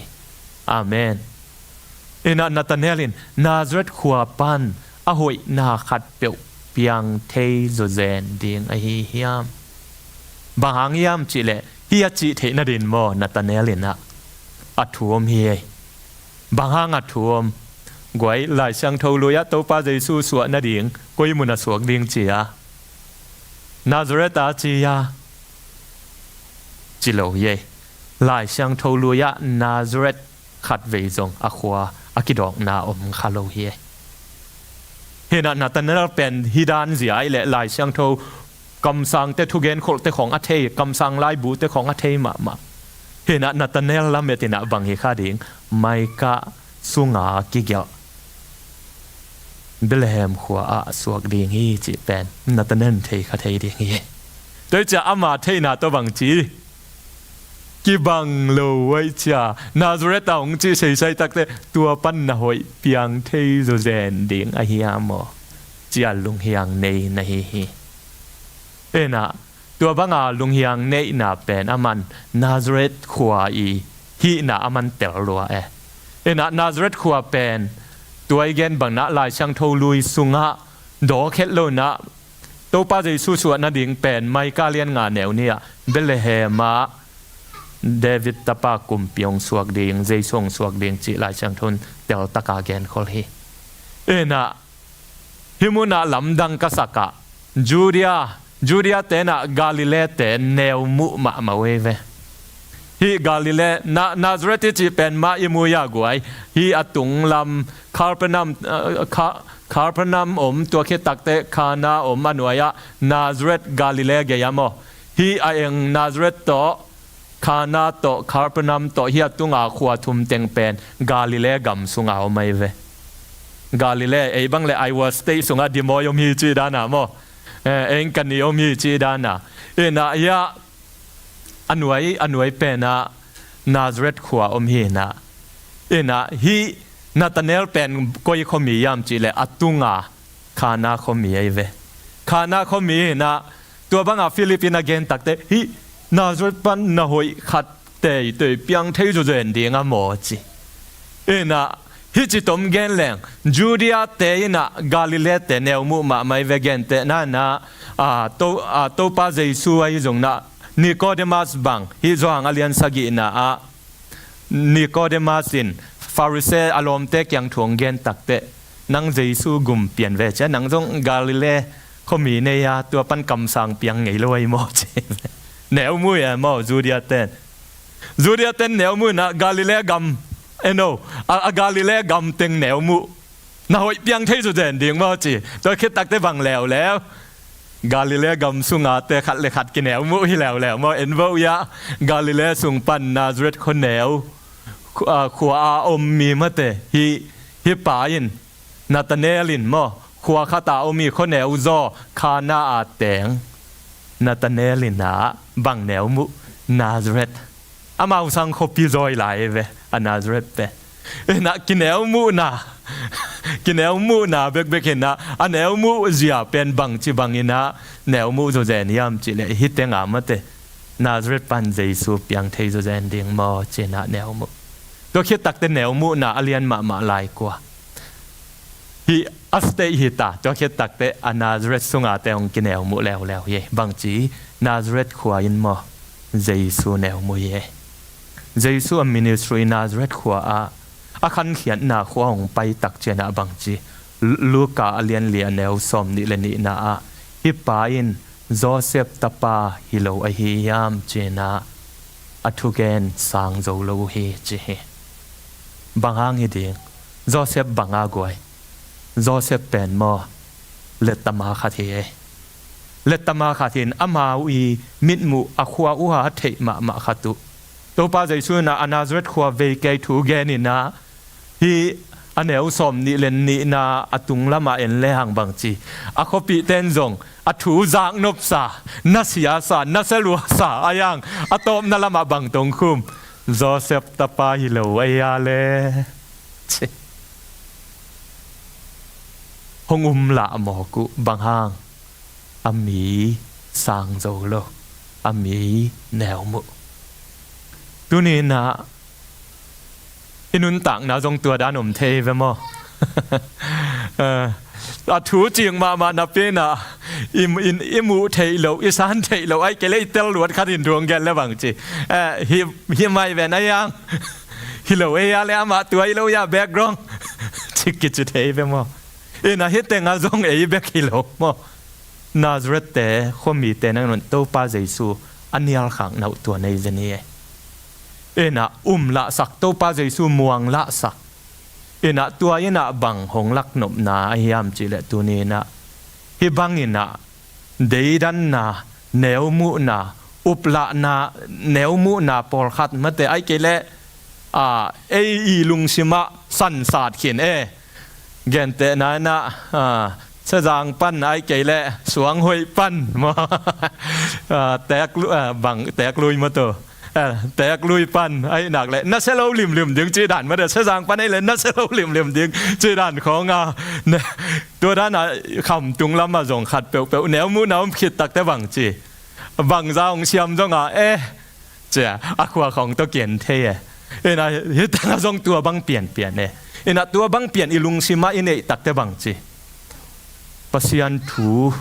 Amen. Inah Nathanael in Nazareth khua pan a hoih na khat peuh piang thei zawzen ding ahi hiam? Bang hang hiam cih leh, hih a cih theih nading maw, Nathanael inah a thu om hi ei. Bang hang a thu om? Guai, Lai Siangtho lui-ah Topa Jesu suah nading koi mun a suak ding ci a, Nazareth a ci a, ci lo hi ei. Lai Siangtho lui-ah Nazareth khatvei zong a khua a kidawkna om kha lo hi ei. Hinah Nathanael pen hih dan zia ahih leh Lai Siangtho kamsangte thugen kholhte khawng a thei, kamsang laibute khawng a thei mahmah. Hinah Nathanael lamet inah bang hi kha ding, Micah sunga kigelh Bethlehem khua ah suak ding hi cih pen Nathanael in thei kha thei ding hi. Tua hi ciah ama theihna tawh bang ci, kibang lo uh aih cia, Nazareth a hong cih seisai takte tua pan na hoih piang thei zawzen ding ahi hiam maw, cia lunghiang nei na hi hi. Inah tua banga lunghiang neihna pen aman Nazareth khua i hihna aman tel lua e. Inah Nazareth khua pen tua i gen bangin ah Lai Siangtho lui sungah dawk het lo inah Topa Jesu suah nading pen Micah lian nga neu nih ah Bethlehem ah David tapa kumpi hong suak ding, Jesu hong suak ding cih Lai Siangtho in teltaka genkhol hi. Inah hih munah lamdang ka sakah Judea, Judea tenah Galilee te neu muh mahmah uh ei ve. Hih Galilee, Na-, Nazareth i cih pen mah i mu ia guai. Hih a tunglam Capernaum, eh, Ca-, Capernaum om, tua khit takte Kana om, a nuai-ah Nazareth Galilee gei a maw. Hih a eng Nazareth tawh, Kana tawh, Capernaum tawh, hih a tunga khua thum teng pen Galilee gam sunga om ahi ve. Galilee, ei bang le Iowa State sungah Des Moines om hi cih dana maw. Eh, ei Ankeny om hi cih dana. Inah hih a nuai, a nuai penah Nazareth khua om hi inah. Inah hih Nathanael pen koi khuami hiam cih leh a tunga Kana khuami ahi ve. Kana khuami in ah, tua banga Philip in a gen takteh, hih Nazareth pan na hoih khat teitei piang thei zawzen ding a maw ci. In ah, hih citom gen leng, Judea te in ah Galilee te neu muh mahmah hi ve. Gentehna in ah, a, To-, a, Topa Jesu ahi zong in ah, Nicodemus bang, hih Johan a lian sagihna ah, Nicodemus in Pharisee a lawmte kiang thu hong gen takteh, nang Jesu gum pian ve cia, nang zong Galilee khuami nei a, tua pan kamsang piang ngei lo ahi maw ci. Neu muh e maw, Judea ten. Judea ten neu muh in ah Galilee gam, eh no, a, a Galilee gam teng neu muh. Na hoih piang thei zawzen ding maw ci. Tua khit takteh bang leuleu, Galilee gam sunga te khat le khat kineu muh hi leuleu maw. En vo ia, Galilee sung pan Nazareth khuaneu, khu-, a, khua a om mi mate, hih, hih pa in, Nathanael in maw, khua khat a om mi khuaneu zaw, Kana a teng. Nathanael in ah bang neu muh, Nazareth. Amau sang khuapi zawi lai ve, a Nazareth pen. In ah kineu muhna, kineu muhna bekbek in ah, a neu muh zia pen bangci bangin ah neu muh zawzen hiam cih leh, hih teng a mate, Nazareth pan Jesu piang thei zawzen ding maw ci in ah neu muh. Tua khit takteh neu muhna a lian mahmah lai kua. Hih a state hi ta, tua khit takteh a Nazareth sunga te hong kineu muh leuleu hi. Bangci, Nazareth khua in maw, Jesu neu muh hi. Jesu a ministry Nazareth khua ah, a khankhiatna khua hong pai tak ciangin ah bangci, Lu-, Luka a lian li a neu sawm nih le nihna ah, hih pa in Joseph tapa hi lo ahi hiam ci in ah, a thugen sang zo lo uh hi ci hi. Bang hang hi ding, Joseph bang a guai. Joseph pen maw, lettama khat hi e. Lettama khat hi in, amau i mitmuh a khua uh a theih mahmah khat uh. Topa Jesu in ah a Nazareth khua vei kei thu gen in ah, hih a neu sawm nih le nihna a tung lamah en lehang bangci, a khuapihte in zong a thu zaknopsa, na siasa, na sialuasa a hiang, a tawpna lamah bang tong khum, Joseph tapa hi lo ahi a le ci. Hong um lah mawk uh, bang hang, a mi sang zo lo, a mi neu muh. Tuni in ah i nuntakna zong tua dan om thei ve maw? Eh, a thu cing mahmah napi in ah, i, i, i muh theih loh, i san theih loh, ahih kei leh i tel luat khat in thu hong gen le bangci, eh, hi, hi mai ven a hiang, hi lo ahi a le amah tua hi lo ahi a, background ci kici thei ve maw? In ah hih teng ah zong ei bek hi lo maw? Nazareth te, khuamite nangawn Topa Jesu a nialkhakna uh tua nei zen hi e. In ah um lahsak, Topa Jesu muang lahsak. In ah tua in ah bang hong laknopna ahi hiam cih leh tuni in ah, hih bang in ah deidanna, neu muhna, uplahna, neu muhna pawlkhat mate, ahih kei leh, a, ei i lungsim ah sansat khin e. Gentehna in ah, a, Sezang pan ahih kei leh Suanghoih pan maw? A, teek lu-, a, bang, teek lui maw tawh. A, teek lui pan ahih nak leh na sia lo limlim ding cih dan maw tawh. Sezang pan ahih leh na sia lo limlim ding cih dan khawng a. Na, tua dan a khamtung lam ah zong khat peuhpeuh neu muhna om khit takteh bangci, bangza hong siam zong a, eh, cia, a khua khawng tawh kian thei e. In ah hih teng ah zong tua bang pianpian e. In ah tua bang pian i lungsim ah i neih takteh bangci, Pasian thu,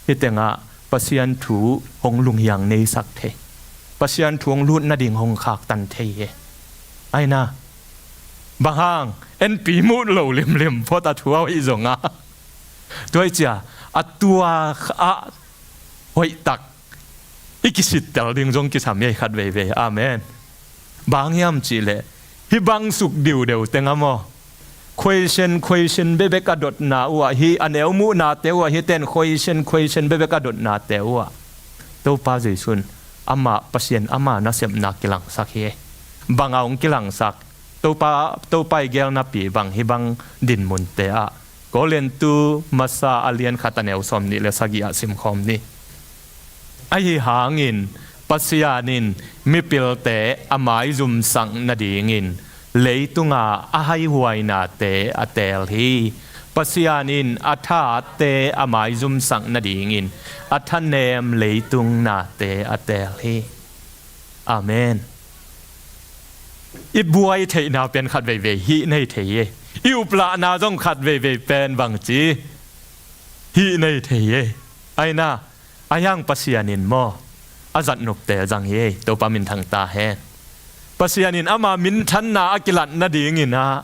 hih teng ah Pasian thu hong lunghiang neisak thei, Pasian thu hong lut nading hong khaktan thei e. Aina, bang hang, enpi muh lo limlim phot a thu a hoih zong a. Tua hi cia, a tua ah hoih tak i kisittel ding zong kisam hi khat veivei. Amen. Bang hiam cih leh, hih bang suk diudeu teng a maw, question, question bekbek a dotna uh ah, hih a neu muhnate uh ah, hih ten question, question bekbek a dotnate uh ah, Topa Jesu in amah Pasian, amah nasepna kilangsak hi. Bang a hong kilangsak, Topa, Topa i gelnapi bang, hih bang dinmunte ah, Korintu masa a lian khat a neu sawm nih le sagih ah simkhawm ni. Ahi hangin Pasian in mipilte a maizumsak nadingin leitunga a haihuai nate a teel hi. Pasian in a thahatte a maizumsak nadingin a thanem leitung nate a teel hi. Amen. I buai theihna pen khat veivei hih nei thei hi. I uplahna zong khat veivei pen bangci hih nei thei hi. Aina, a hiang Pasian in maw, a zatnopte zang hi. Topa minthang ta hen. Pasian in ama minthanna a kilat nadingin ah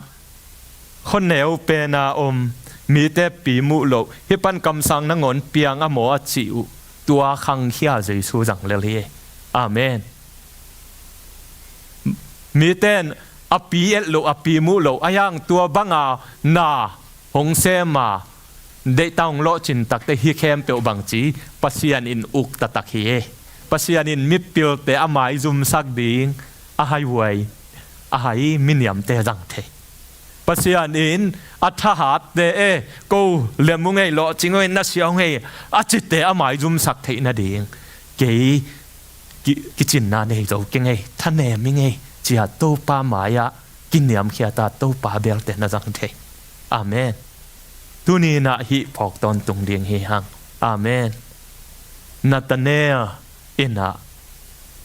khuaneu pena om mite pi muh loh, hih pan kamsang nangawn piang a maw a cih uh, tua khangkhia Jesu zang lel hi. Amen. Mite in a pi et loh, a pi muh loh, a hiang tua banga na hong sema, deihta hong lawhcin takte hih khempeuh bangci Pasian in uk taktak hi. Pasian in mipilte a maizumsak ding a haihuai, a hai miniamte zang thei. Pasian in a thahatte e, ko lem ung ei, lawhcing ung ei, na sia ung ei, a cite a maizumsak theih nading kei ki, kicinna nei zo keng ei, thanem ing ei, ci-a Topa mai-ah kiniamkhiata Topa belte na zang thei. Amen. Tuni-in ah hih phawk tawntung ding hi hang. Amen. Nathanael in ah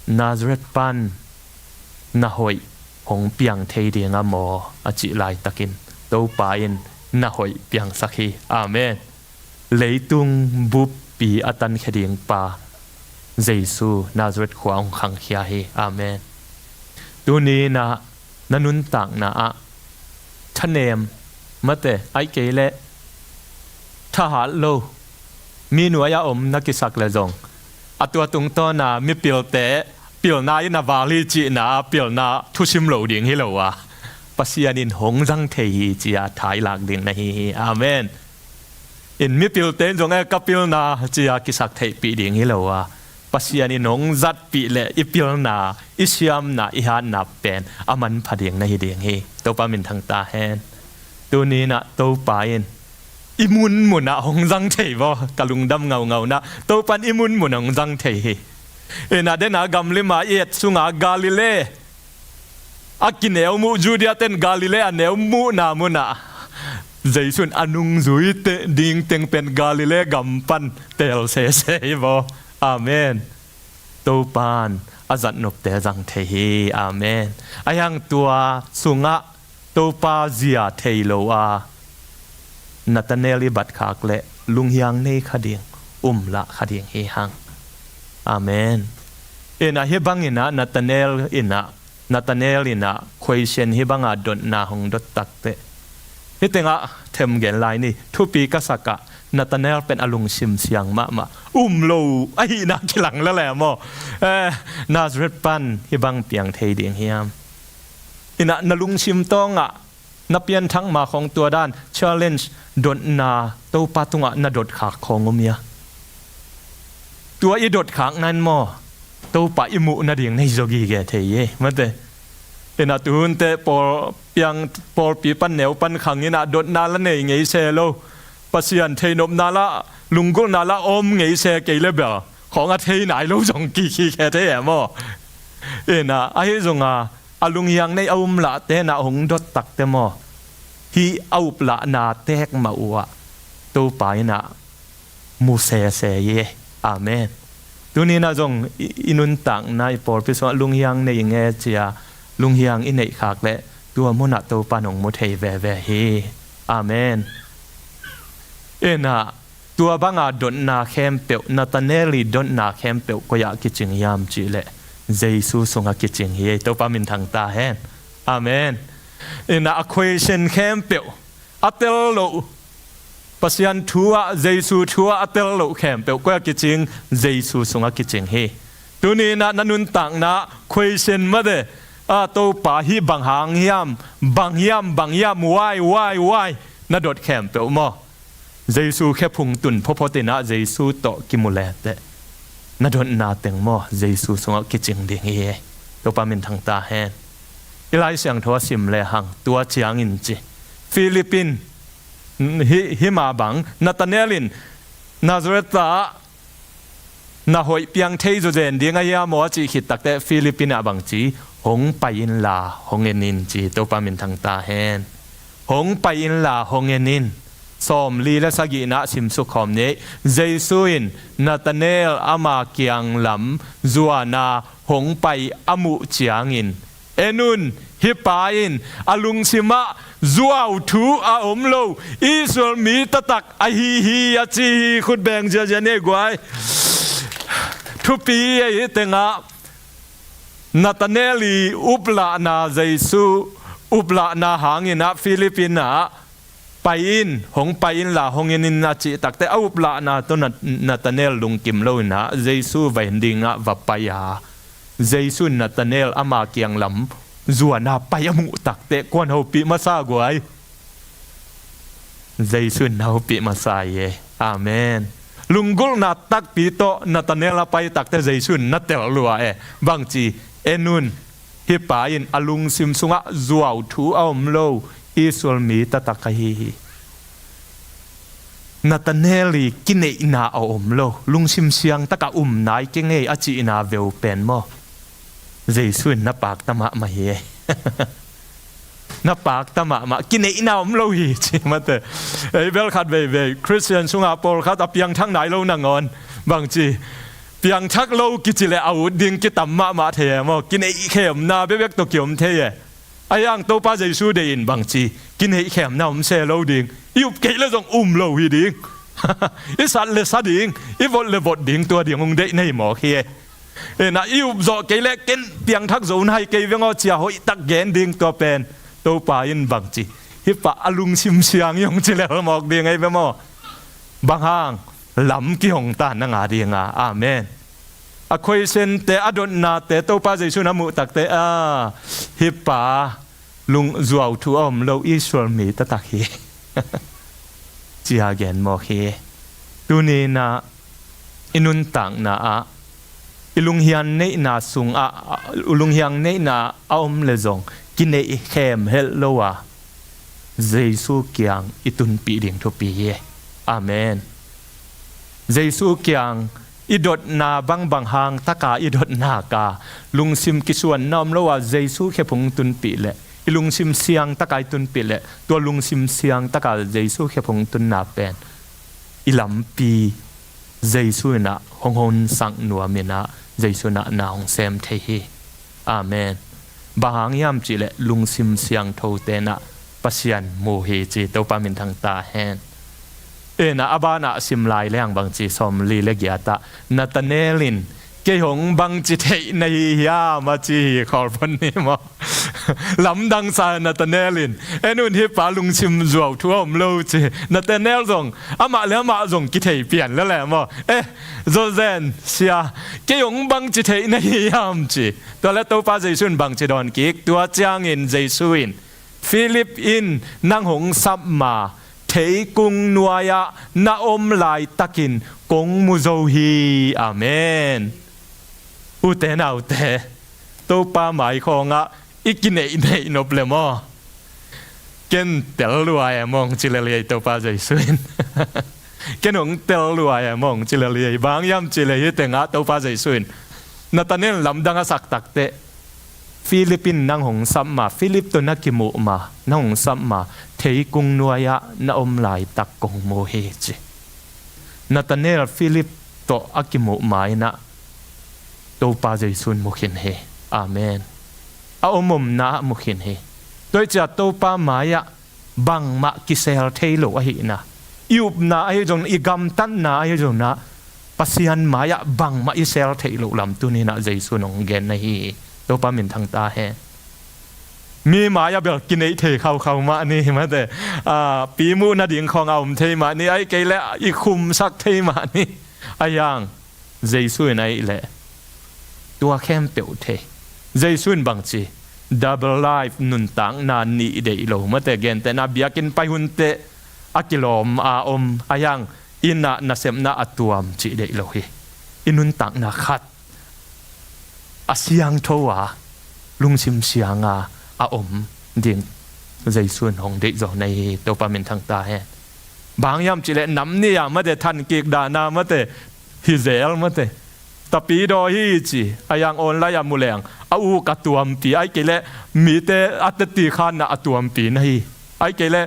Nazareth pan na hoih hong piang thei ding a maw a cih laitakin Topa in na hoih piangsak hi. Amen. Leitung buppi a tankhia ding pa Jesu Nazareth khua hong khangkhia hi. Amen. Tuni-in ah na nuntakna ah thanem, mate, ai kei leh thahat lo, mi nuai-ah om na kisak leh zong, a tua tungtawna mipilte pilna in a val hi cihna, pilna thusim lo ding hi lo a, Pasian in hong zang thei hi ci-a thailak ding na hi hi. Amen. In mipilte in zong e ka pilna ci-a kisak theihpih ding hi lo a, Pasian in hong zatpih leh i pilna, i siamna, i hatna pen a manpha ding na hi ding hi. Topa minthang ta hen. Tuni-in ah Topa in i munmunah hong zang thei vaw, ka lungdam ngaungau-in ah Topa in i munmunah hong zang thei hi. In ah dena gamlim-a i et sunga Galilee a kineu muh, Judea ten Galilee a neu muhna munah Jesu in a nungzui te, ding teng pen Galilee gam pan teel sese hi vaw. Amen. Topa in a zatnopte zang thei hi. Amen. A hiang tua sungah Topa zia thei lo a Nathanael i batkhak leh lunghiang nei kha ding, um lah kha ding hi hang. Amen. In ah hih bangin ah Nathanael in ah Nathanael in ah question hih banga dotna hong dot takteh, hih tengah them gen lai ni, thupi ka sakah Nathanael pen a lungsim siang mahmah, um lo ahihna kilang lel e maw. Eh, Nazareth pan hih bang piang thei ding hiam? In ah na lungsim tawngah na pianthak ma khawng tua dan challenge, dotna Topa tungah na dotkhak khawng om hia? Tua i dotkhakna in maw Topa i muh nading na hi zaw gige thei hi, mate. In ah tuhun teh pawl piang, pawlpi pan neu pan khang in ah dotna lah nei ngei se lo, Pasian theihnopna lah, lunggulhna lah om ngei se kei leh bel khawng a thei nai lo zong kikhi khe thei e maw. In ah ahi zongin a lunghiang nei a um lahte in ah hong dot takteh maw, hih a uplahna teek mah uh ah Topa in ah mu sese hi. Amen. Tuni-in ah zong i, i nuntakna, i pawlpi sungah lunghiang nei ing e ci-a lunghiang i neihkhak leh tua munah Topa in hong mu thei veve hi. Amen. In ah tua banga dotna khempeuh, Nathanael i dotna khempeuh koi ah kicing hiam cih leh Jesu sungah kicing hi. Topa minthang ta hen. Amen. In ah a question khempeuh, a tel loh, Pasian thu ah, Jesu thu ah a tel loh khempeuh koi ah kicing? Jesu sungah kicing hi. Tuni-in ah na nuntakna question mah de, a, Topa hih bang hang hiam, bang hiam, bang hiam, why, why, why, na dot khempeuh maw, Jesu khephung tun phawtphawt in ah Jesu tawh kimu leteh na dotna teng maw Jesu sungah kicing ding hi. Topa minthang ta hen. I Lai Siangtho a sim lehang tua ciangin ci, Philip in, hih, hih mah bang, Nathanael in Nazareth ah na hoih piang thei zawzen ding ahi hiam aw a cih khit takteh Philip in ah bang ci, Hong pai inla hong en in ci, Topa min thang ta hen. Hong pai inla hong en in. Sawmli le sagihna ah simsuk khawm ni. Jesu in Nathanael ama kiang lam zuana hong pai a muh ciangin, "En un, hih pa in a lungsim ah zuau thu a om lo Israel mi taktak ahi hi," a ci hi. Khut beng ziazia ni ei guai. Thupi ei hi tengah Nathanael i uplahna, Jesu uplahna hangin ah Philip in ah, "Pai in, hong pai inla hong en in," a cih takteh a uplahna tawh Na-, Nathanael lungkim lo in ah Jesu va en dingah va pai a, Jesu in Nathanael ama kiang lam zuana pai a muh takteh kuan hopih masa guai. Jesu in na hopih masa hi e. Amen. Lunggulhna takpi tawh Nathanael a pai takteh Jesu in na tel lua e. Bangci, "En un, hih pa in a lungsim sungah zuau thu a om lo Israel mi taktak ahi hi." Nathanael i kineihna a om lo, lungsim siang taka um nai kei ngei a cihna veu pen maw? Jesu in na pakta mahmah hi e. Na pakta mahmah, kineihna om lo hi ci mate. Ei bel khat veivei Khristian sungah pawlkhat a piangthak nai lo nangawn, bangci, piangthak lo kici le a ut ding kitam mahmah thei e maw? Kineihkhemna bekbek tawh kiom thei e. Ahi hang Topa Jesu deih in bangci, kineihkhemna om se lo ding. I up kei le zong um lo hi ding. I sat le sa ding, i vot le vot ding, tua ding hong deih na hi mawk hi e. Ena i up zawh kei le ken piangthak zo na hi kei veng aw cia hoihtak gen ding, tua pen Topa in bangci, hih pa a lungsim siang hi hong ci lel mawk ding ei ve maw? Bang hang? Lam kihong ta na nga dinga. Amen. A khoisente, a dotnate Topa Jesu na muh takteh, a, hih pa lung zuau thu a om lo Israel mi taktak hi. Cia gen mawk hi. Tuni-in ah i nuntakna ah, i lunghiang neihna sungah, i lunghiang neihna a om le zong kineihkhem helh lo a, Jesu kiang i tunpih ding thupi hi. Amen. Jesu kiang i dotna bangbang hang taka i dotna ka, lungsim kisuanna om lo a Jesu khephung tunpih leh, i lungsim siang taka i tunpih leh, tua lungsim siang taka Jesu khephung tunna pen i lampi Jesu in ah hong honsak nuam in ah, Jesu in ah na hong sem thei hi. Amen. Bang hang hiam cihleh lungsim siangthote in ah Pasian mu hi ci, Topa minthang ta hen. Ena a banah sim lai leng bangci, sawmli le giat ah Nathanael in, "Kei hong bangci theih na hi hiam?" a ci hi, khawlpon ni maw? Lamdang sa Nathanael in, "En un, hih pa lungsim zuau thu a om lo," ci. Nathanael zong, amah le amah zong kithei pian lel e maw? Eh, zawzen sia, "Kei hong bangci theih na hi hiam?" ci. Tua le Topa Jesu in bangci dawn kik? Tua ciangin Jesu in, "Philip in nang hong sap ma, theikung nuai-ah na om laitakin kong mu zo hi." Amen. Ute naute, Topa mai khawngah i kineihneih nop le maw? "Ken tel lua e maw," hong ci lel hi ei Topa Jesu in. "Ken hong tel lua e maw," hong ci lel hi ei. Bang hiam cihleh hih tengah Topa Jesu in Nathanael lamdang a sak takteh, "Philip in nang hong sap ma, Philip tawh na kimuh ma, nang hong sap ma, theikung nuai-ah na om laitak kong mu hi," ci. Nathanael Philip tawh a kimuh ma-in ah Topa Jesu in mu khin hi. Amen. A om omna ah mu khin hi. Tua hi ciah Topa mai-ah bangmah kisel thei lo ahihna, i upna ahi zongin, i gamtatna ahi zongin ah, Pasian mai-ah bangmah i sel theih loh lam tuni-in ah Jesu in hong gen na hi hi. Topa minthang ta hen. Mi mai-ah bel kineih thei khaukhau mah ni, mate, a, pi muh nading khawng a om thei mah ni, ahih kei leh i khumsak thei mah ni. Ahi hang Jesu in ahih leh tua khempeuh thei. Jesu in bangci, double life, nuntakna nih deih lo, mate, gentehna biakinn pai hun teh a kilawm a om, ahi hang inn ah nasepna a tuam cih deih lo hi. I nuntakna khat a siangtho a, lungsim siang a, a om ding Jesu in hong deih zaw na hi hi. Topa minthang ta hen. Bang hiam cihleh nam nih a, mate, than kik dan a, mate, hi zel, mate, tapidaw hi ci, a yang online ah mu leng a uk a tuampi, ahih kei leh mite a teti khanna a tuampi na hi. Ahih kei leh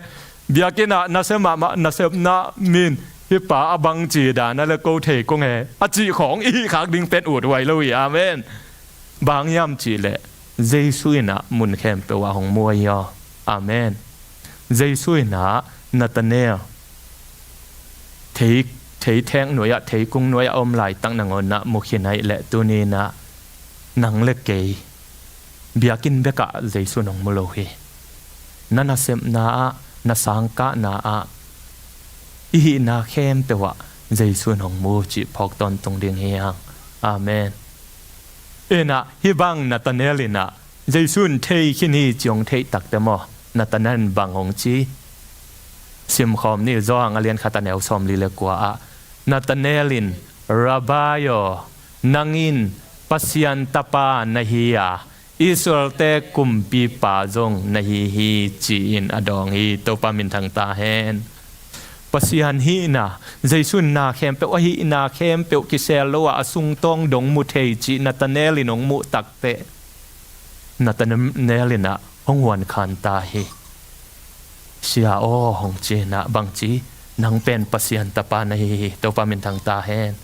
biakinn ah nasem mahmah nasepna min hih pa a bang ci dan a le ko thei kong he a cih khawng i hih khak ding pen uthuai lo hi. Amen. Bang hiam cih leh Jesu in ah mun khempeuh ah hong mu ahi aw. Amen. Jesu in ah Nathanael thei, thei thek nuai ah, thei kung nuai ah a om laitak nangawn ah mu khin ahih leh tuni in ah nang le kei biakinn bek ah Jesu in hong mu lo hi. Na nasepna ah, na sangkahna ah, i hihna khempeuh ah Jesu in hong mu cih phawk tawntung ding hi hang. Amen. In ah hih bang Nathanael in ah Jesu in thei khin hi ci hong theih takteh maw, Nathanael in bang hong ci? Simkhawm ni, Johan a lian khat a neu sawmli le kua ah Nathanael in, Rabbi aw, nang in Pasian Tapa na hi a, Israel-te kumpipa zong na hi hi, ci-in a dawng hi. Topa minthang ta hen. Pasian hihna, Jesu in na khempeuh, a hihna khempeuh kisel lo a, a sungtawng dong mu thei cih Nathanael in hong muh takteh Nathanael in ah hong huankhan ta hi. Sia aw, hong ci-in ah bang ci? Nang pen Pasian Tapa na hi hi. Topa minthang ta hen.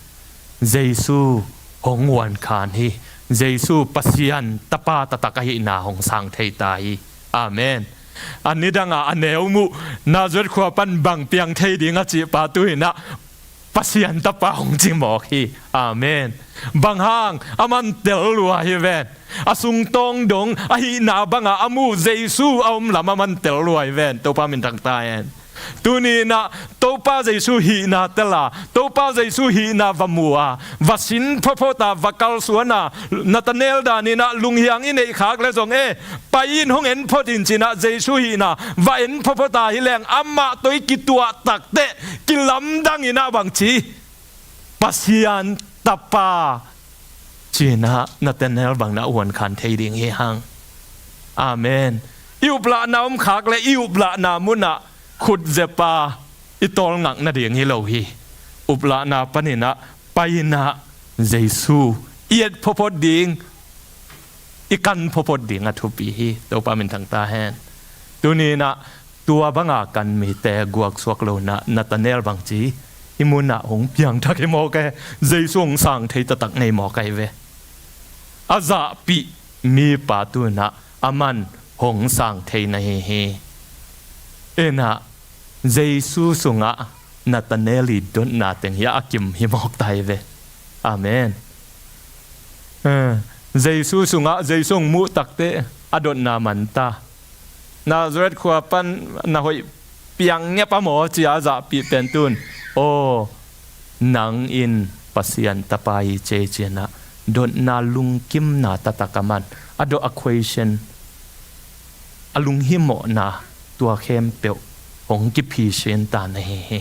Jesu hong huankhan hi. Jesu Pasian Tapa taktak ahihna hong sang thei ta hi. Amen. A nidang ah a neu muh, Nazareth khua pan bang piang thei ding a cih pa tu-in ah Pasian Tapa hong ci mawk hi. Amen. Bang hang? Aman tel lua hi ven. A sungtawng dong, a hihna bang a a mu Jesu a om lam aman tel lua hi ven. Topa minthang ta hen. Tuni-in ah Topa Jesu hihna tel a, Topa Jesu hihna va mu a, va sin photphot a, va kalsuan a, Nathanael danin ah lunghiang i neih khak leh zong, e, pai in hong en phot in ci-in ah Jesu hihna va en photphot a, hi leng amah tawh i kituah takteh kilamdang in ah bang ci? Pasian Tapa ci-in ah Nathanael bang in ah huankhan thei ding hi hang. Amen. I uplahna om khak leh i uplahna mun ah khut zep a i tawlngak nading hi lo hi. Uplahna panin ah pai in ah Jesu i et photphot ding, i kan photphot ding a thupi hi. Topa minthang ta hen. Tuni-in ah tua bang a kan mite guaksuak lo-in ah Nathanael bang ci? I mun ah hong piangthak hi mawk e. Jesu hong sang thei taktak na hi mawk ahi ve. A zahpih mipa tu-in ah aman hong sang thei na hi hi. In ah Jesu sungah Nathanael i dotna teng hi a, a kim hi mawk ta hi ve. Amen. Eh, Jesu sungah Jesu hong muh takteh a dotna man ta. Nazareth khua pan na hoih piang ngiat a maw, ci-a a zahpih pen tu-in, aw, nang in Pasian Tapa hi, ci-in ah dotna lungkimna taktak aman a dot, a question, a lunghimawhna tua khempeuh hong kiphisin ta na hi hi.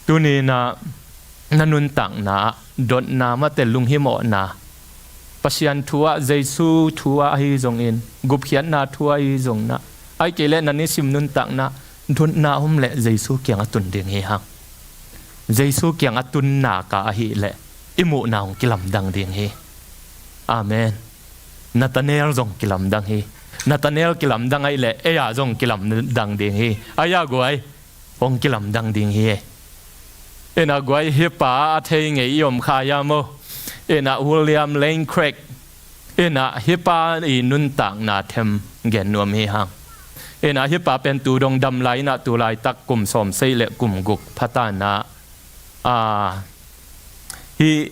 Tuni-in ah na nuntakna ah dotna, mate, lunghimawhna, Pasian thu ah, Jesu thu ah ahi zongin, gupkhiatna thu ah ahi zongin ah, ahih kei leh na nisim nuntakna dotna om leh Jesu kiangah tun ding hi hang. Jesu kiangah tun nak a ahih leh i muhna hong kilamdang ding hi. Amen. Nathanael zong kilamdang hi. Nathanael kilamdang ahih leh ei-ah zong kilamdang ding hi. Ei-ah guai, hong kilamdang ding hi. In ah guai, hih pa a thei ngei i om kha hiam aw? In ah William Lane Craig, in ah hih pa i nuntakna them gen nuam hi hang. In ah hih pa pen tu dong dam lai, in ah tu laitak kum sawm sei le kum guk pha ta in ah, a, hih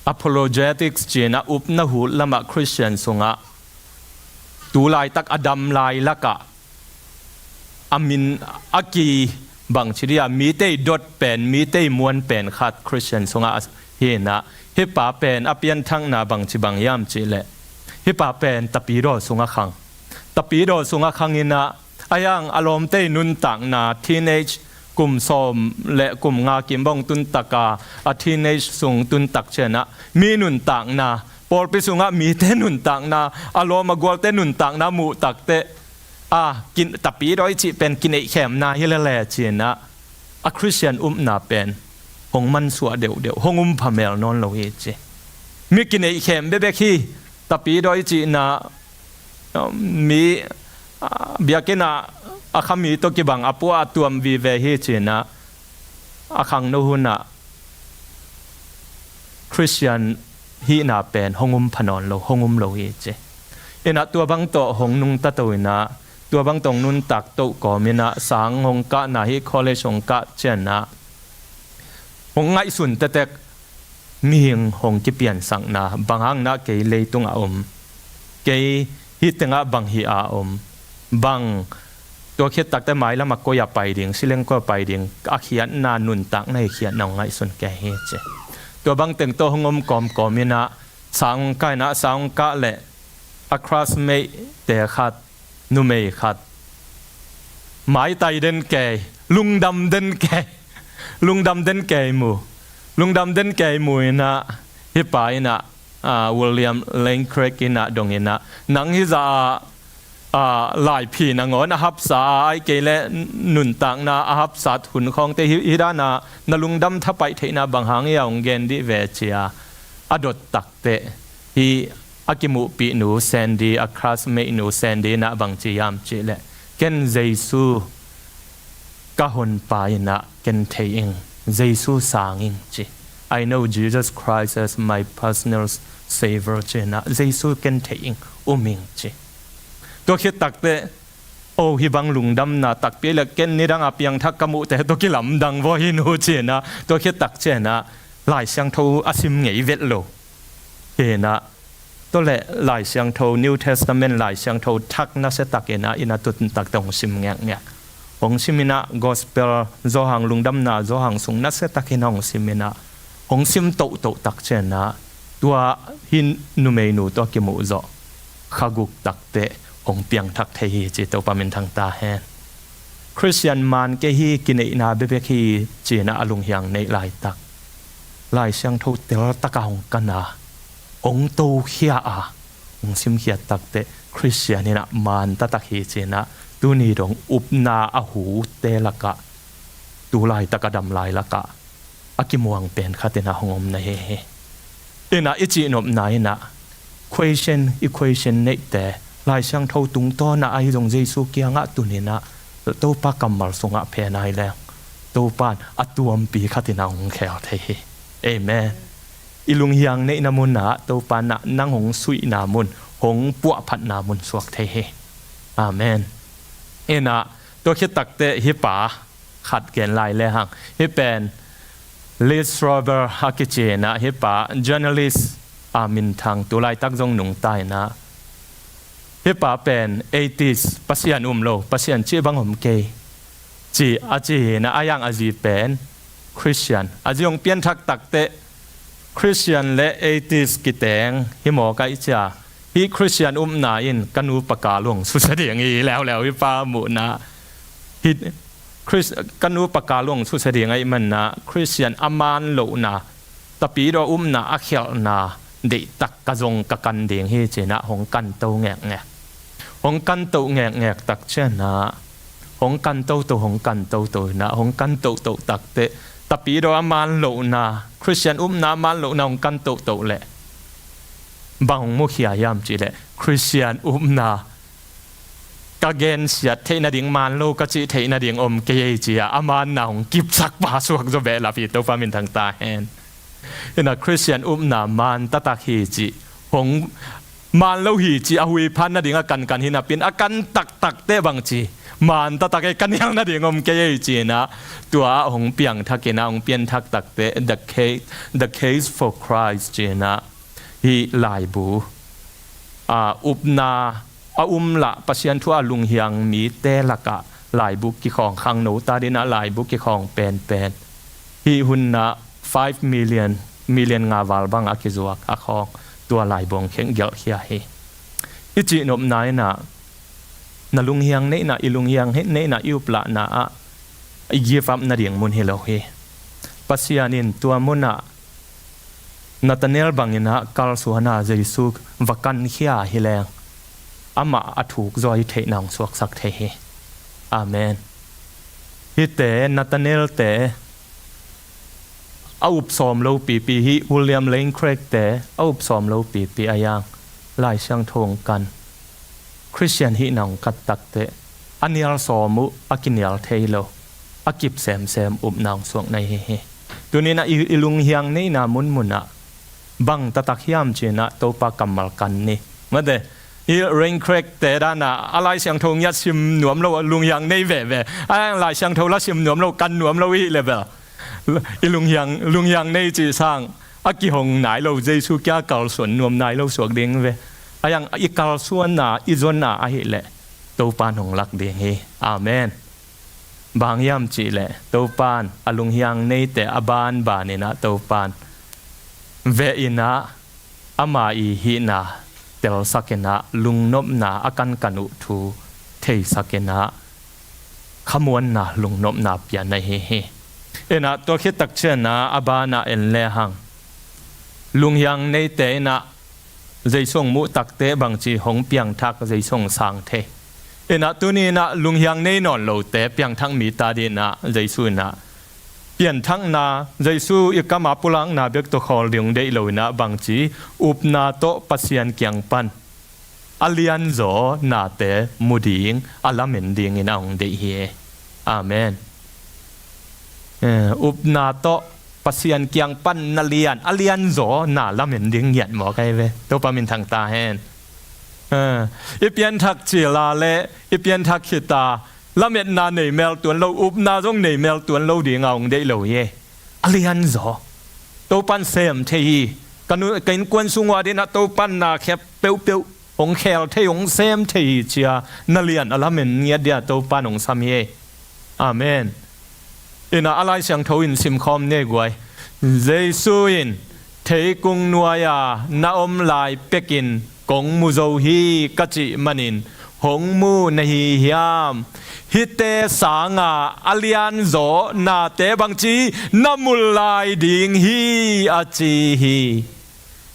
apologetics ci-in ah upna hut lamah Christian sungah tu laitak a dam lai lakah a min a ki, bangci dia, mite i dot pen, mite i muan pen khat Christian sungah hi in ah, hih pa pen a pianthakna bangci bang hiam cih leh, hih pa pen tapidaw sungah khang. Tapidaw sungah khang in ah, a hiang a lawmte i nuntakna, teenage, kum sawm le kum nga kim bang tun tak a, a teenage sung tun tak ciangin ah mi nuntakna, pawlpi sungah mite nuntakna, a lawm a gualte nuntakna muh takteh, a, kin-, tapidaw i cih pen kineihkhemna hi lel e ci-in ah, a Christian upna pen hong mansuah deuhdeuh, hong um phamel nawn lo hi ci. Mi kineih khem bekbek hi, tapidawi cihna, um, mi, ah, biakinn ah a khami tawh kibang a pua a tuam vive hi cinah, a khangno hunah Khristian hihna pen hong um pha nawn lo, hong um lo hi ci. Inah tua bang tawh hong nungta to inah, tua bang tawh hong nuntak to kawm inah, sang hong kahna hi, college hong kah cianah hong ngaihsun tektek mihing hong kipiansakna, bang hangin ah kei leitungah om, kei hih tengah bang hi a om, bang tua khit takte mailam a koi a pai ding, sileng koi a pai ding, a khiatna, nuntakna hi khiatna hong ngaihsun kei hi ci. Tua bang teng tawh hong om kawmkawm inah, sang hong kah inah, sang hong kah leh a classmate te khat, numei khat, maitai den kei, lungdam den kei, lungdam den kei mu, lungdam den kei mu inah, hih pa inah, ah, William Lane Craig inah dong inah, nang hih zah ah, ah, laiphi nangawn a hapsa a, ahih kei leh nuntakna a hapsat hun khawngte hi, hih dana na lungdam thapaih theihna bang hang hi a, hong gen dih ve ci a, a dot takteh, hih a kimuhpih nu Sandy, a classmate nu Sandy inah bang ci hiam cih leh, ken Jesu ka honpa inah ken thei ing, Jesu sang ing ci. "I know Jesus Christ as my personal Savior," ci inah, "Jesu ken thei ing, um ing," ci. Tua khit takteh, "O, hih bang lungdamna takpi leh ken nidang a piangthak ka muhte tawh kilamdang vaw hi nu," ci inah, tua khit tak ci inah Lai Siangtho a sim ngei vet lo. Hi inah, tua leh Lai Siangtho, New Testament Lai Siangtho thak nasia tak inah, inah tu takteh hong sim ngekngek. Hong sim inah Gospel Johan, lungdamna Johan sung nasia tak inah hong sim inah, hong sim tohtoh tak ci inah, tua hih numeinu tawh kimuh zawh kha guk takteh hong piangthak thei hi ci, Topa minthang ta hen. Khristian man kei hi, kineihna bekbek hi ci inah a lunghiang neih laitak, Lai Siangtho teltak a hong kan a, hong tokhia a, hong simkhiat takteh Khristian inah man taktak hi ci inah, tuni dong upna a hute lakah, tu laitak a dam lai lakah a kimuang pen khat inah hong om na hi hi. Inah i cihnopna inah, question, equation neihte, Lai Siangtho tungtawn ah ahi zong Jesu kiangah tun inah, Topa kammal sungah phen a hih leng, Topa in a tuampi khat inah hong khel thei hi. Amen. I lunghiang neihna munah Topa in ah nang hong suihna mun, hong puahphatna mun suak thei hi. Amen. Inah, tua khit takteh hih pa khat gen lai lehang, hih pen Lee Strobel a kici inah, hih pa journalist a minthang, tu laitak zong nungta inah, hih pa pen atheist, Pasian um lo, Pasian cih bang om kei, ci a ci hi inah, a yang a zi pen Khristian. A zi hong pianthak takteh Khristian le atheist kiteng hi mawk ahih ciang, hih Khristian upna in ka nu pa kal uh hong susia ding hi leuleu, hih pa muhna. Hih Khris-, ka nu pa kal uh hong susia ding ahih manin ah, Khristian a man lohna, tapidaw upna a khialhna deihtak ka zong ka kan ding hi ci inah hong kanto ngekngek. Hong kanto ngekngek tak ci inah, hong kantoto, hong kantoto inah, hong kantoto takteh, tapidaw a man lohna, Khristian upna a man lohna hong kantoto leh, bang hong mukhia hiam cih leh, Khristian upna ka gensiat theih nading, man lo ka cih theih nading om kei ei ci a, a manna hong kipsak pa suak zaw behlap hi, Topa minthang ta hen. Inah Khristian upna man taktak hi cih, hong man lo hi cih a huiphan nading a kankan hi napi in, a kan taktakteh bangci man taktak ei, ka nial nading om kei ei ci inah, tua ah hong piangthak inah, hong pianthak takteh, The Case, The Case for Christ ci inah, hih laibu, a, upna a um lah Pasian thu a lunghiang mite lakah laibu kikhawng, khangno ta ding inah laibu kikhawng penpen, hih hun ah five million, million nga val bang a kizuak a khawng, tua laibu hong khen gelhkhia hi. I cihnopna inah, na lunghiang neihna, i lunghiang neihna, i uplahna ah i give up nading mun hi lo hi. Pasian in tua munah Nathanael bang inah kalsuan a, Jesu va kankhia hi leng, amah a thuk zaw hi theihna hong suaksak thei hi. Amen. Hihte, Nathanael te, a up sawm lo pipi hi, William Lane Craig te a up sawm lo pipi a yang Lai Siangtho hong kan, Khristian hihna hong kat takteh a nial sawm uh a kinial thei lo, a kip semsem upna hong suak na hi hi. Tuninah i, i lunghiang neihna munmunah bang taktak hiam cinah Topa kammal kan ni. Mate, i Lane Craig te danah a Lai Siangtho ngiat sim nuam lo, lunghiang nei veve, a Lai Siangtho la sim nuam lo, kan nuam lo i hih le bel i lunghiang, lunghiang nei cih sang a kihong nai lo, Jesu kia kalsuan nuam nai lo suak ding ve. A yang i kalsuanna, i zonna ahih leh Topa in hong lak ding hi. Amen. Bang hiam cih leh Topa in a lunghiang neite a banbaninah Topa in vehinah ama i hihna telsakinah lungnopna a kankan uh thu theisakinah khamuanna, lungnopna pia na hi hi. Inah tua khit takcianah a banah en lehang lunghiang neite inah Jesu hong muh takteh bangci hong piangthak, Jesu hong sang thei. Inah tuninah lunghiang nei nawn lote piangthak mi ta dinah Jesu inah pianthakna, Jesu i kama pulakna bek tawh khawl ding hong deih lo inah bangci upna tawh Pasian kiang pan a lianzaw nate mu ding, a lamen dingin a hong deih hi. Amen. Eh, upna tawh Pasian kiang pan na lian, a lianzaw na lamen ding ngiat mawk ahi ve. Topa minthang ta hen. Eh, i pianthak cila le i pianthak khita lametna nei mel tuan lo, upna zong nei mel tuan lo dinga hong deih lo hi. A lianzaw Topa in sem thei hi. Ka nu, ka innkuan sung uh a dinah Topa in na khep peuhpeuh hong khel thei, hong sem thei hi cia na lian a lamen ngiat dia Topa in hong sam hi. Amen. Inah a Lai Siangtho in simkhawm ne guai. Jesu in theikung nuai-a na om lai pekin kong mu zo hi ka cih manin hong mu na hi hiam? Hihte sanga a lianzaw nate bangci na mu lai ding hi, a ci hi.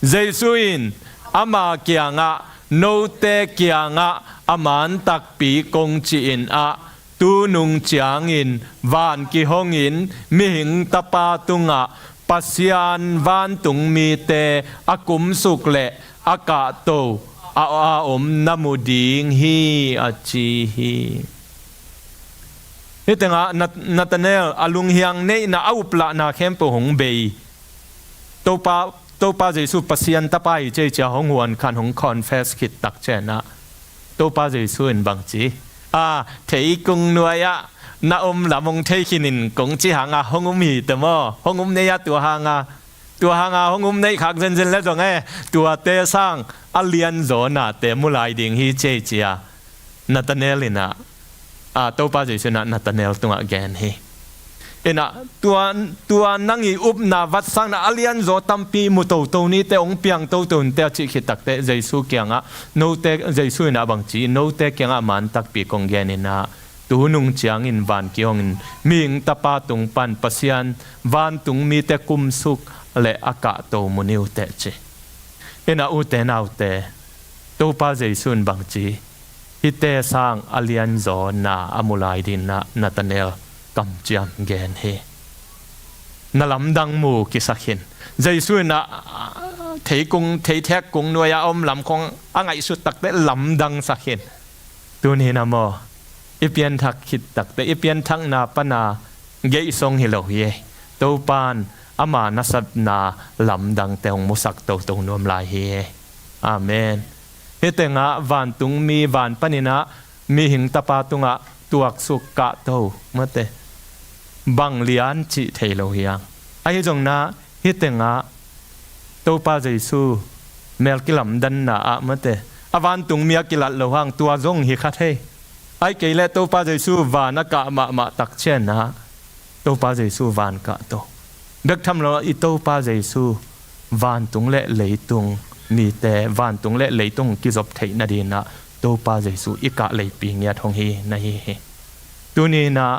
Jesu in ama kiangah, note kiangah a man takpi kong ci-in ah, tunung ciangin van kihongin mihing tapa tungah Pasian vantung mite a kumsuk le a kahto a, a om na mu ding hi, a ci hi. Hih tengah Nat-, Nathanael a lunghiang neihna, a uplahna khempeuh hong bei. Topa, Topa Jesu Pasian Tapa hi cei cia hong huan khan hong confess khit takcianah Topa Jesu in bangci, a, theikung nuai-ah na om lam hong thei khinin kong ci hanga hong um hi te maw? Hong um nei-a tua hanga, tua hanga hong um neih khak zenzen le zong e, tuate sang a lianzaw nate mu lai ding hi cei cia Nathanael inah, a, Topa Jesu inah Nathanael tungah gen hi. Inah tua, tua nang i upna vatsakna a lianzaw tampi mu toto nite, hong piang toto nite a cih khit takteh Jesu kiangah, note, Jesu inah bangci, note kiangah a man takpi kong gen inah, tunung ciangin van kihongin mihing tapa tung pan Pasian vantung mite kumsuk le a kahto mu ni uh teh ci. Inah ute naute, Topa Jesu in bangci, hihte sang a lianzaw na a mu lai dinah Nathanael kamciam gen hi. Na lamdang mu kisa khin. Jesu inah theikung, theithek kung nuai-a a om lam khong a ngaihsut takteh lamdang sak khin. Tuni-in a maw, i pianthak khit takteh, i pianthakna pana geihsong hi lo hi e. Topa in ama nasepna lamdangte hong musak toto nuam lai hi e. Amen. Hih tengah vantungmi, van paninah mihing tapa tungah tuaksuk kahto, mate, bang lian cih thei lo hi hang. Ahi zongin ah hih tengah Topa Jesu mel kilamdanna ah, mate, a vantungmi a kilat lo hang, tua zong hi kha thei. Ahih kei leh Topa Jesu van a kah mahmah takcianah Topa Jesu van kahto. Bek tham lo, i Topa Jesu vantung le leitung mite, vantung le leitung kizop theih nadingin ah Topa Jesu i kah leipi ngiat hong hi na hi hi. Tuni-in ah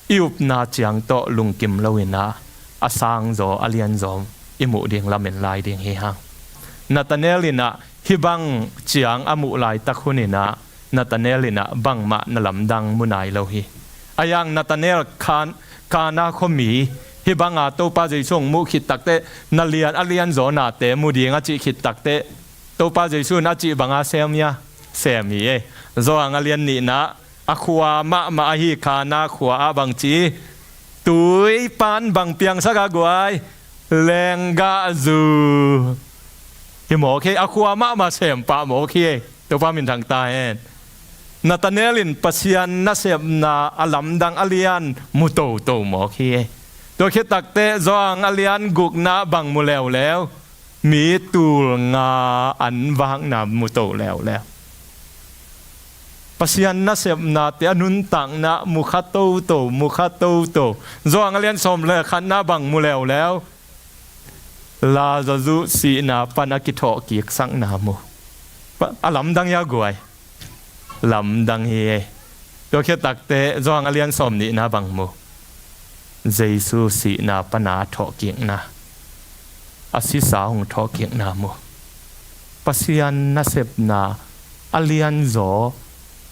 i upna ciang tawh lungkim loin ah a sangzaw, a lianzaw i muh ding lamen lai ding hi hang. Nathanael in ah hih bang ciang a muh laitak hunin ah Nathanael in ah bangmah na lamdang mu nai lo hi. Ahi hang Nathanael Kan-, Kana khuami Hih banga Topa Jesu hong muh khit takteh, na lian, a lianzaw nate mu ding a cih khit takteh, Topa Jesu in a cih banga sem hia? Sem hi ei. Johan a lian nihna, a khua mahmah ahi Kana khua ah bang ci? Tuipan bang piangsak a guai? Lenggahzu. Hi mawk hi, a khua mahmah sem pah mawk hi ei. Topa minthang ta hen. Nathanael in Pasian nasepna a lamdang a lian mu toto mawk hi. Tua khit takteh Johan a lian gukna bang mu leuleu? Mi tul nga an vakna mu to leuleu. Pasian nasepnate a nuntakna mu kha toto, mu kha toto. Johan a lian sawm le khatna bang mu leuleu? Lazarus sihna pan a kithawhkiksakna mu. Pa-, a lamdang hia guai? Lamdang hi ei. Tua khit takteh Johan a lian sawm nihna bang mu? Jesu sihna pana a thawhkikna, a sisa hong thawhkikna mu. Pasian nasepna a lianzaw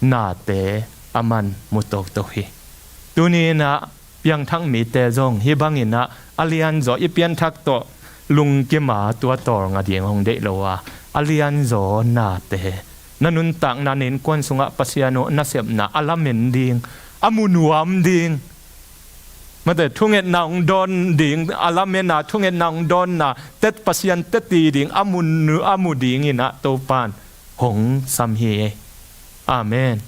nate aman mu toto hi. Tuni inah piangthak mite zong hih banginah a lianzaw i pianthak tawh lungkima tua tawlnga ding hong deih lo a, a lianzaw nate na nuntakna, na innkuan sungah Pasian uh nasepna a lamen ding, a mu nuam ding, mate, thungetna hong dawn ding, a lamena thungetna hong dawnna tet, Pasian teti ding a mu, a mu dinginah Topan hong sam hi. Amen.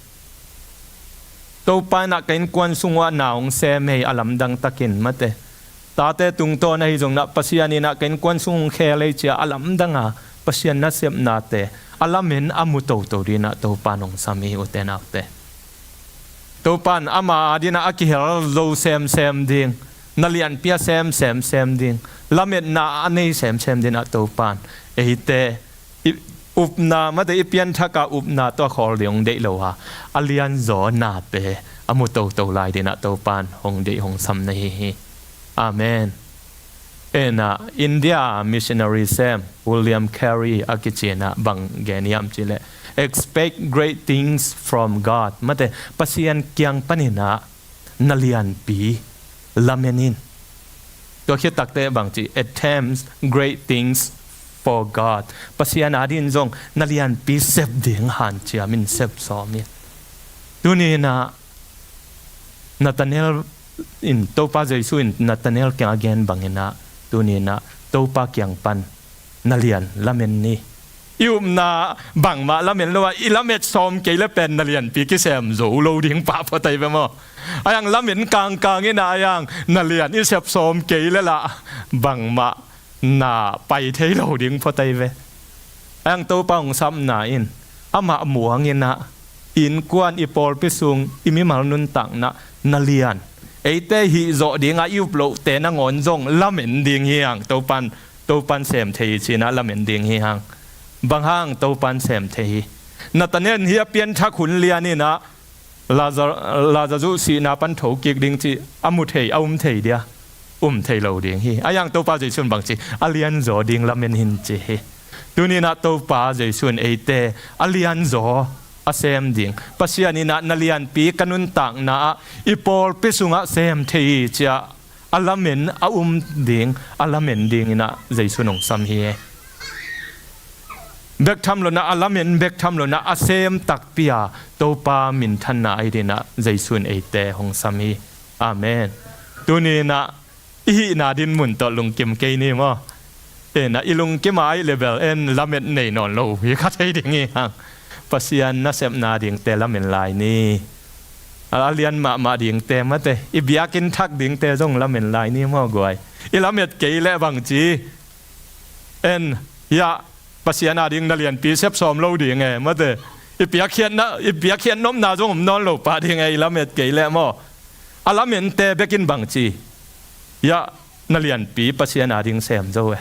Topa inah ka innkuan sung uah na hong sem hi a lamdang takin, mate. Tate tungtawn ahi zonginah Pasian inah ka innkuan sung hong khel hi cia a lamdanga Pasian nasepnate a lamen a mu toto dinah Topan hong sam hi, ute naute. Topan ama dinah a kihel zo semsem ding, na lianpi a sem semsem ding, lametna a nei semsem dinah Topan eite i upna, mate, i pianthaka upna tawh a khawl ding hong deih lo a, a lianzaw nate a mu toto lai dinah Topan hong deih hong sam na hi hi. Amen. Enah India missionary sem William Carey a kicinah bang gen hiam cihleh, "Expect great things from God." Mate, Pasian kiang paninah na lianpi lamen in. Tua khit takteh bang ci? "Attempt great things for God." Pasian adin zong na lianpi sep ding hanciam in, sep sawm in. Tuni inah Nathanael in, Topa Jesu in Nathanael kiang a gen banginah tuni inah Topa kiang pan na lian lamen ni. I upna bangmah lamen lo a, i lamet sawm kei le pen na lianpi kisem zo lo ding pah phot ahi ve maw? Ayang lamen kangkang inah ayang na lian i sep sawm kei le lah bangmah na pai thei lo ding phot ahi ve. Ayang Topa hong sapna in amah muanginah innkuan, i pawlpi sung, i mimal nuntakna na lian, eite hih zawh dinga i up lohte nangawn zong lamen ding hi hang. Topan, Topan sem thei hi cinah lamen ding hi hang. Bang hang Topan sem thei hi? Nathanael in hih a pianthak hun lian inah Lazar-, Lazarus sihna pan thokik ding cih a mu thei, a um thei dia? Um thei lo ding hi. Ayang Topa Jesu in bang ci? "A lianzaw ding lamen in," ci hi. Tuni inah Topa Jesu in eite a lianzaw a sem ding, Pasian inah na lianpi ka nuntakna ah, i pawlpi sungah sem thei hi cia a lamen a um ding, a lamen dinginah Jesu in hong sam hi. Bek tham loinah a lamen, bek tham loinah a sem takpi a Topa minthanna ahi dinah Jesu in eite hong sam hi. Amen. Tuni inah i hihna dinmun tawh lungkim kei ni maw? Enah i lungkima aih le bel en lamet nei nawn lo hi kha thei ding hi hang. Pasian nasepna dingte lamen lai ni. A lian mahmah dingte, mate, i biakinn thak dingte zong lamen lai ni maw guai? I lamet kei leh bang ci? En, hiah Pasian ading na lianpi sep sawm lo ding e, mate, i piakkhiatna, i piakkhiat nopna zong om nawn lo pah ding e, i lamet kei leh maw? A lamente bekin bang ci? Hiah na lianpi Pasian ading sem zo e,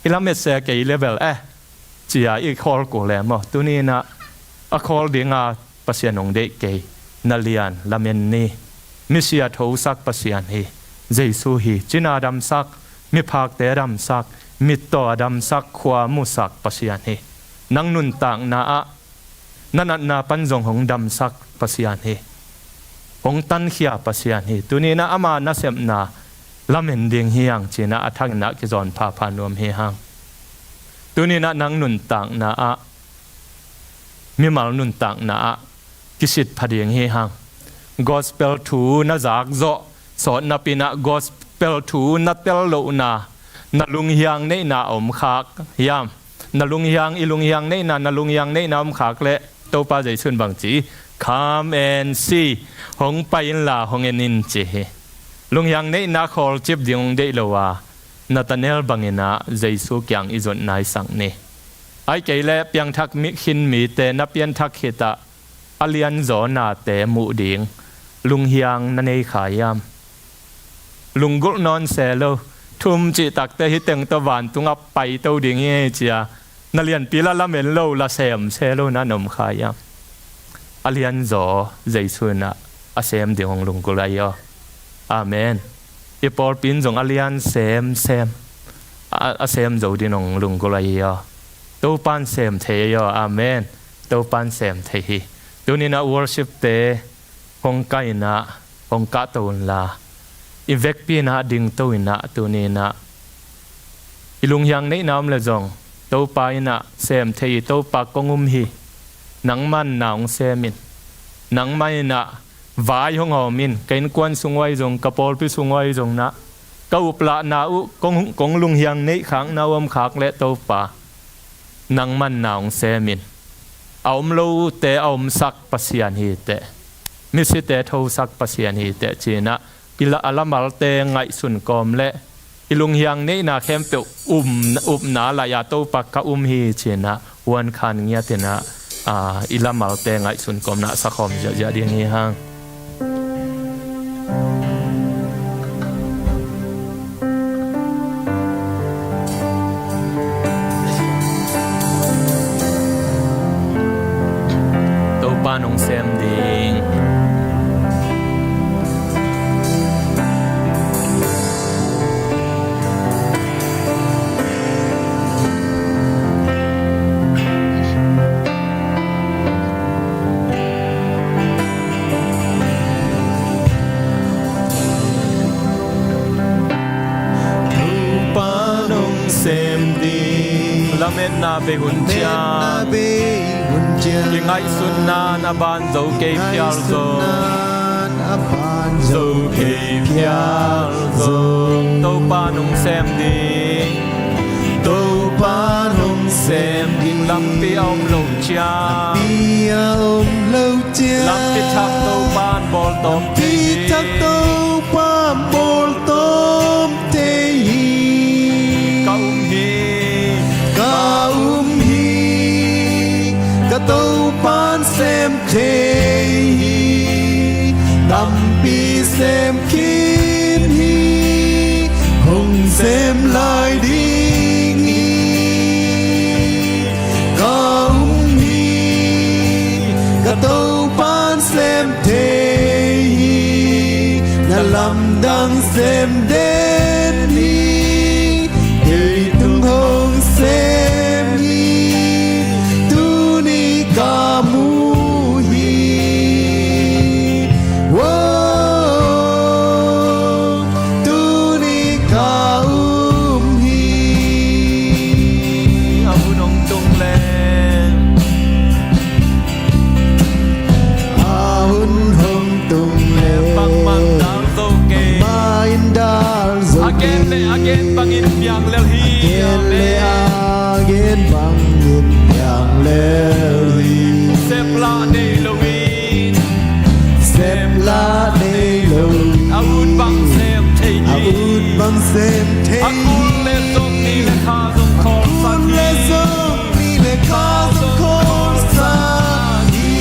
i lamet se kei le bel e, cia i khawl kul e maw? Tuni inah a khawl dinga Pasian hong deih kei. Na lian lamen ni. Misia thosak Pasian hi. Jesu hi. Cina damsak, miphakte damsak, mittaw damsak, khua musak Pasian hi. Nang nuntakna ah na natna pan zong hong damsak Pasian hi. Hong tankhia Pasian hi. Tuni inah ama nasepna lamen ding hi hang, ci-in ah a thak in ah kizawn phapha nuam hi hang. Tuni-in ah nang nuntakna ah, mimal nuntakna ah kisit pha ding hi hang. Gospel thu na zak zawh sawt napi-in ah gospel thu na tel lohna, na lunghiang neihna a om khak hiam? Na lunghiang, i lunghiang neihna, na lunghiang neihna om khak leh Topa Jesu in bang ci? "Come and see." Hong pai inla hong en in, ci hi. Lunghiang neihna khawlcip ding hong deih lo a, Nathanael bangin ah Jesu kiang i zot naisak ni. Ahih kei leh piangthak mi, khin mite na pianthak khit ah a lianzaw nate muh ding lunghiang na nei kha hiam? Lunggulh nawn se lo, thum cih takteh hih teng tawh vantung ah paito ding hi, ci-a na lianpi la lamen lo, la sem se lo na om kha hiam? A lianzaw Jesu in ah a sem ding hong lunggulh ahi aw. Amen. I pawlpi in zong a lian semsem a, a sem zo ding hong lunggulh ahi aw. Topa in sem thei ahi aw. Amen. Topa in sem thei hi. Tuni-in ah worship-te hong kah in ah, hong kahto unla, i vekpi-in ah dingto in ah, tuni-in ah i lunghiang neihna om leh zong Topa in ah sem thei hi. "Topa, kong um hi. Nangman na hong sem in. Nangman in ah vai hong hawm in. Ka innkuan sung uh ahi zong, ka pawlpi sung uh ahi zong na, ka uplahna uh, kong, kong lunghiang neih khakna uh om khak leh Topa, nangman na hong sem in. A om lote a omsak Pasian hi teh. Misite thosak Pasian hi teh," ci-in ah i la, a lamalte ngaihsun kawm leh i lunghiang neihna khempeuh um, upna lai-a, "Topa, ka um hi," ci-in ah huan khan ngiat in ah, aa, i lamalte ngaihsun kawmna a sakhawm ziahziah ding hi hang. Topa in hong sem ding. Topa in hong sem ding. Lametna bei hun ciang, lametna bei hun ciang, kingaihsutna in a ban zo kei phial zong, kingaihsutna in a ban zo kei phial zong, Topa in hong sem ding. Topa in hong sem ding. Lampi a om lo ciang, lampi a om lo ciang, lampi thak Topa in bawl tawm thei hi. Lampi thak Topa in bawl tawm thei hi. Ka um hi, ka um hi, ka Topa in sem thei hi. Tampi sem khin hi, hong sem lai ding hi. Ka um hi, ka Topa in sem thei hi. Na lamdang sem den hi. Kei tung hong sem hi. Tuni ka mu hi. Wow. Tuni ka um hi. A hun hong tung leh, a hun hong tung leh, bangmah in dal zo kei, bangmah in dal zo kei. A gen leh a gen bangin piang lel hi. A gen leh a gen bangin piang lel hi. Seplah nei lo in, seplah nei lo in, a ut bang sem thei hi. A ut bang sem thei hi. A kul leh zong ni leh kha zong khawlsak hi. A kul leh zong ni leh kha zong khawlsak hi.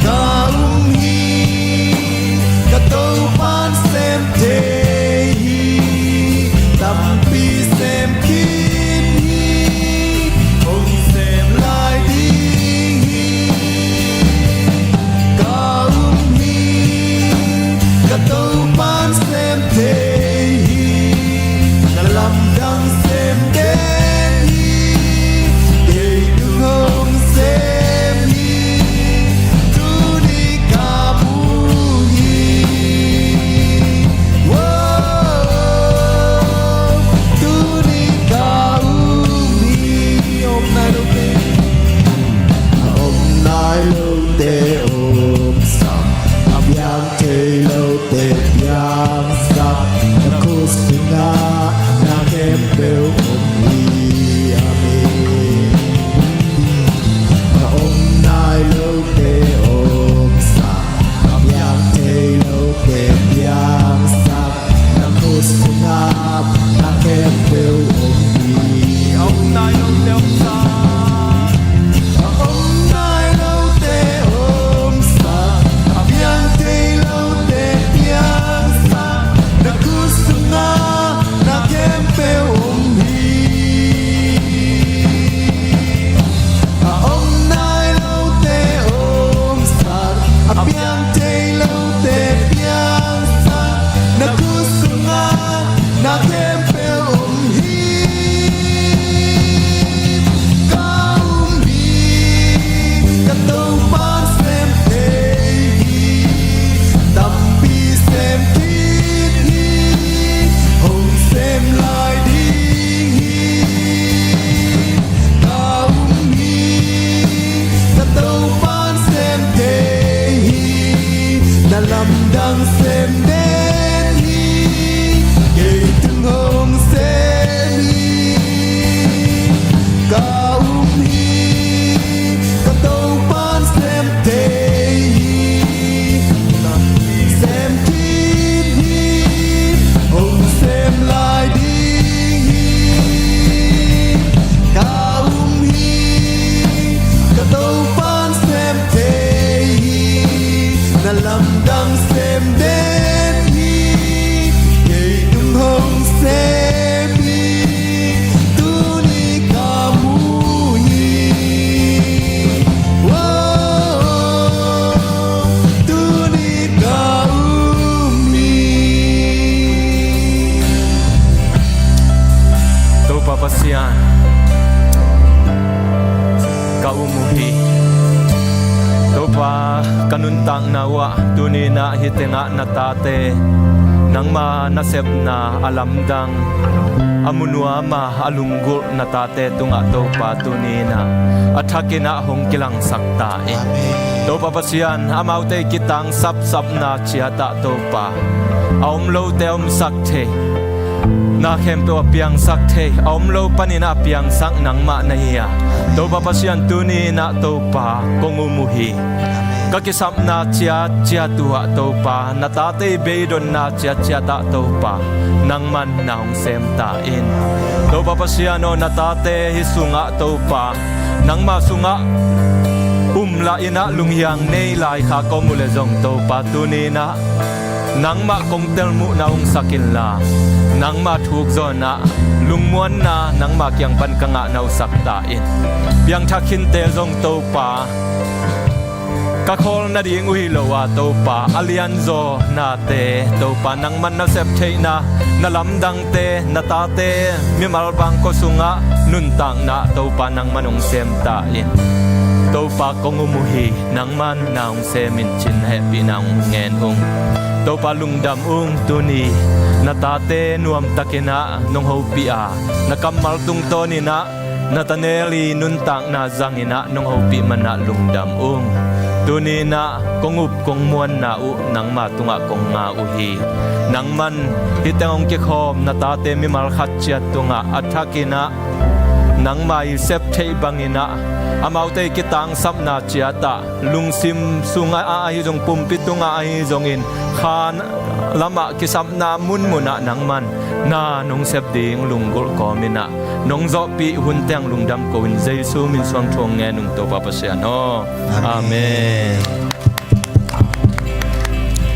Ka um hi, ka Topa in sem thei hi. Tampi sem khin hi. Hong sem lai ding hi. Ka um hi, ka Topa in sem thei hi. Pasian, ka um uh hi. Topa, ka nuntakna uh ah tuni-in ah hih tengah na tate nangma nasepna a lamdang, a munuam a, a lunggulh na tate tungah Topa tuni-in ah a thakin ah hong kilangsak ta in. Amen. Topa Pasian, amaute kitangsapsapna ciat ah Topa, a om lote a omsak thei, na khempeuh a piangsak thei, a om lo panin ah piangsak nangmah na hi a, Topa Pasian, tuni-in ah Topa kong um uh hi. Ka kisapna ciatciat uh ah Topa, na tate i beidonna ciatciat ah Topa, nangman na hong sem ta in. Topa Pasian aw, na tate hih sungah Topa, nangma sungah um lah in ah lunghiang nei lai kha ka om uh leh zong Topa, tuni-in ah nangmah kong telmuhna hong sak inla, nangmah thuk zawnna, lungmuanna nangmah kiang pan ka ngahna uh sak ta in. Piangthak khinte zong Topa, ka khawl nading uh hi lo a Topa, a lianzaw nate Topa, nangman na sep theihna, na lamdangte, na tate mimal bangkua sungah nuntakna Topa, nangman hong sem ta in. Topa kong um uh hi, nangman na hong sem in, ci-in na hehpihna hong ngen ung. Topa lungdam ung, tuni na tate nuamtakin ah nong hopih a, na kammal tungtawnin ah Nathaniel i nuntakna zangin ah nong hopih man ah lungdam ung. Tuni-in ah kong up kong muanna uh nangma tungah kong ngah uh hi. Nangman hih teng hong kikhawm na tate mimal khat ciat tungah a thakin ah nangma i sep theih bangin ah, amaute i kitangsapna ciat ah, lungsim sungah ahi zong, pumpi tungah ahi zongin, kha lamah kisapna munmun ah nangman na nong sep ding lunggulh kawmin ah nong zawhpih hun teng lungdam ko-in Jesu min suang thu hong ngen ung, Topa Pasian aw. Amen. Amen.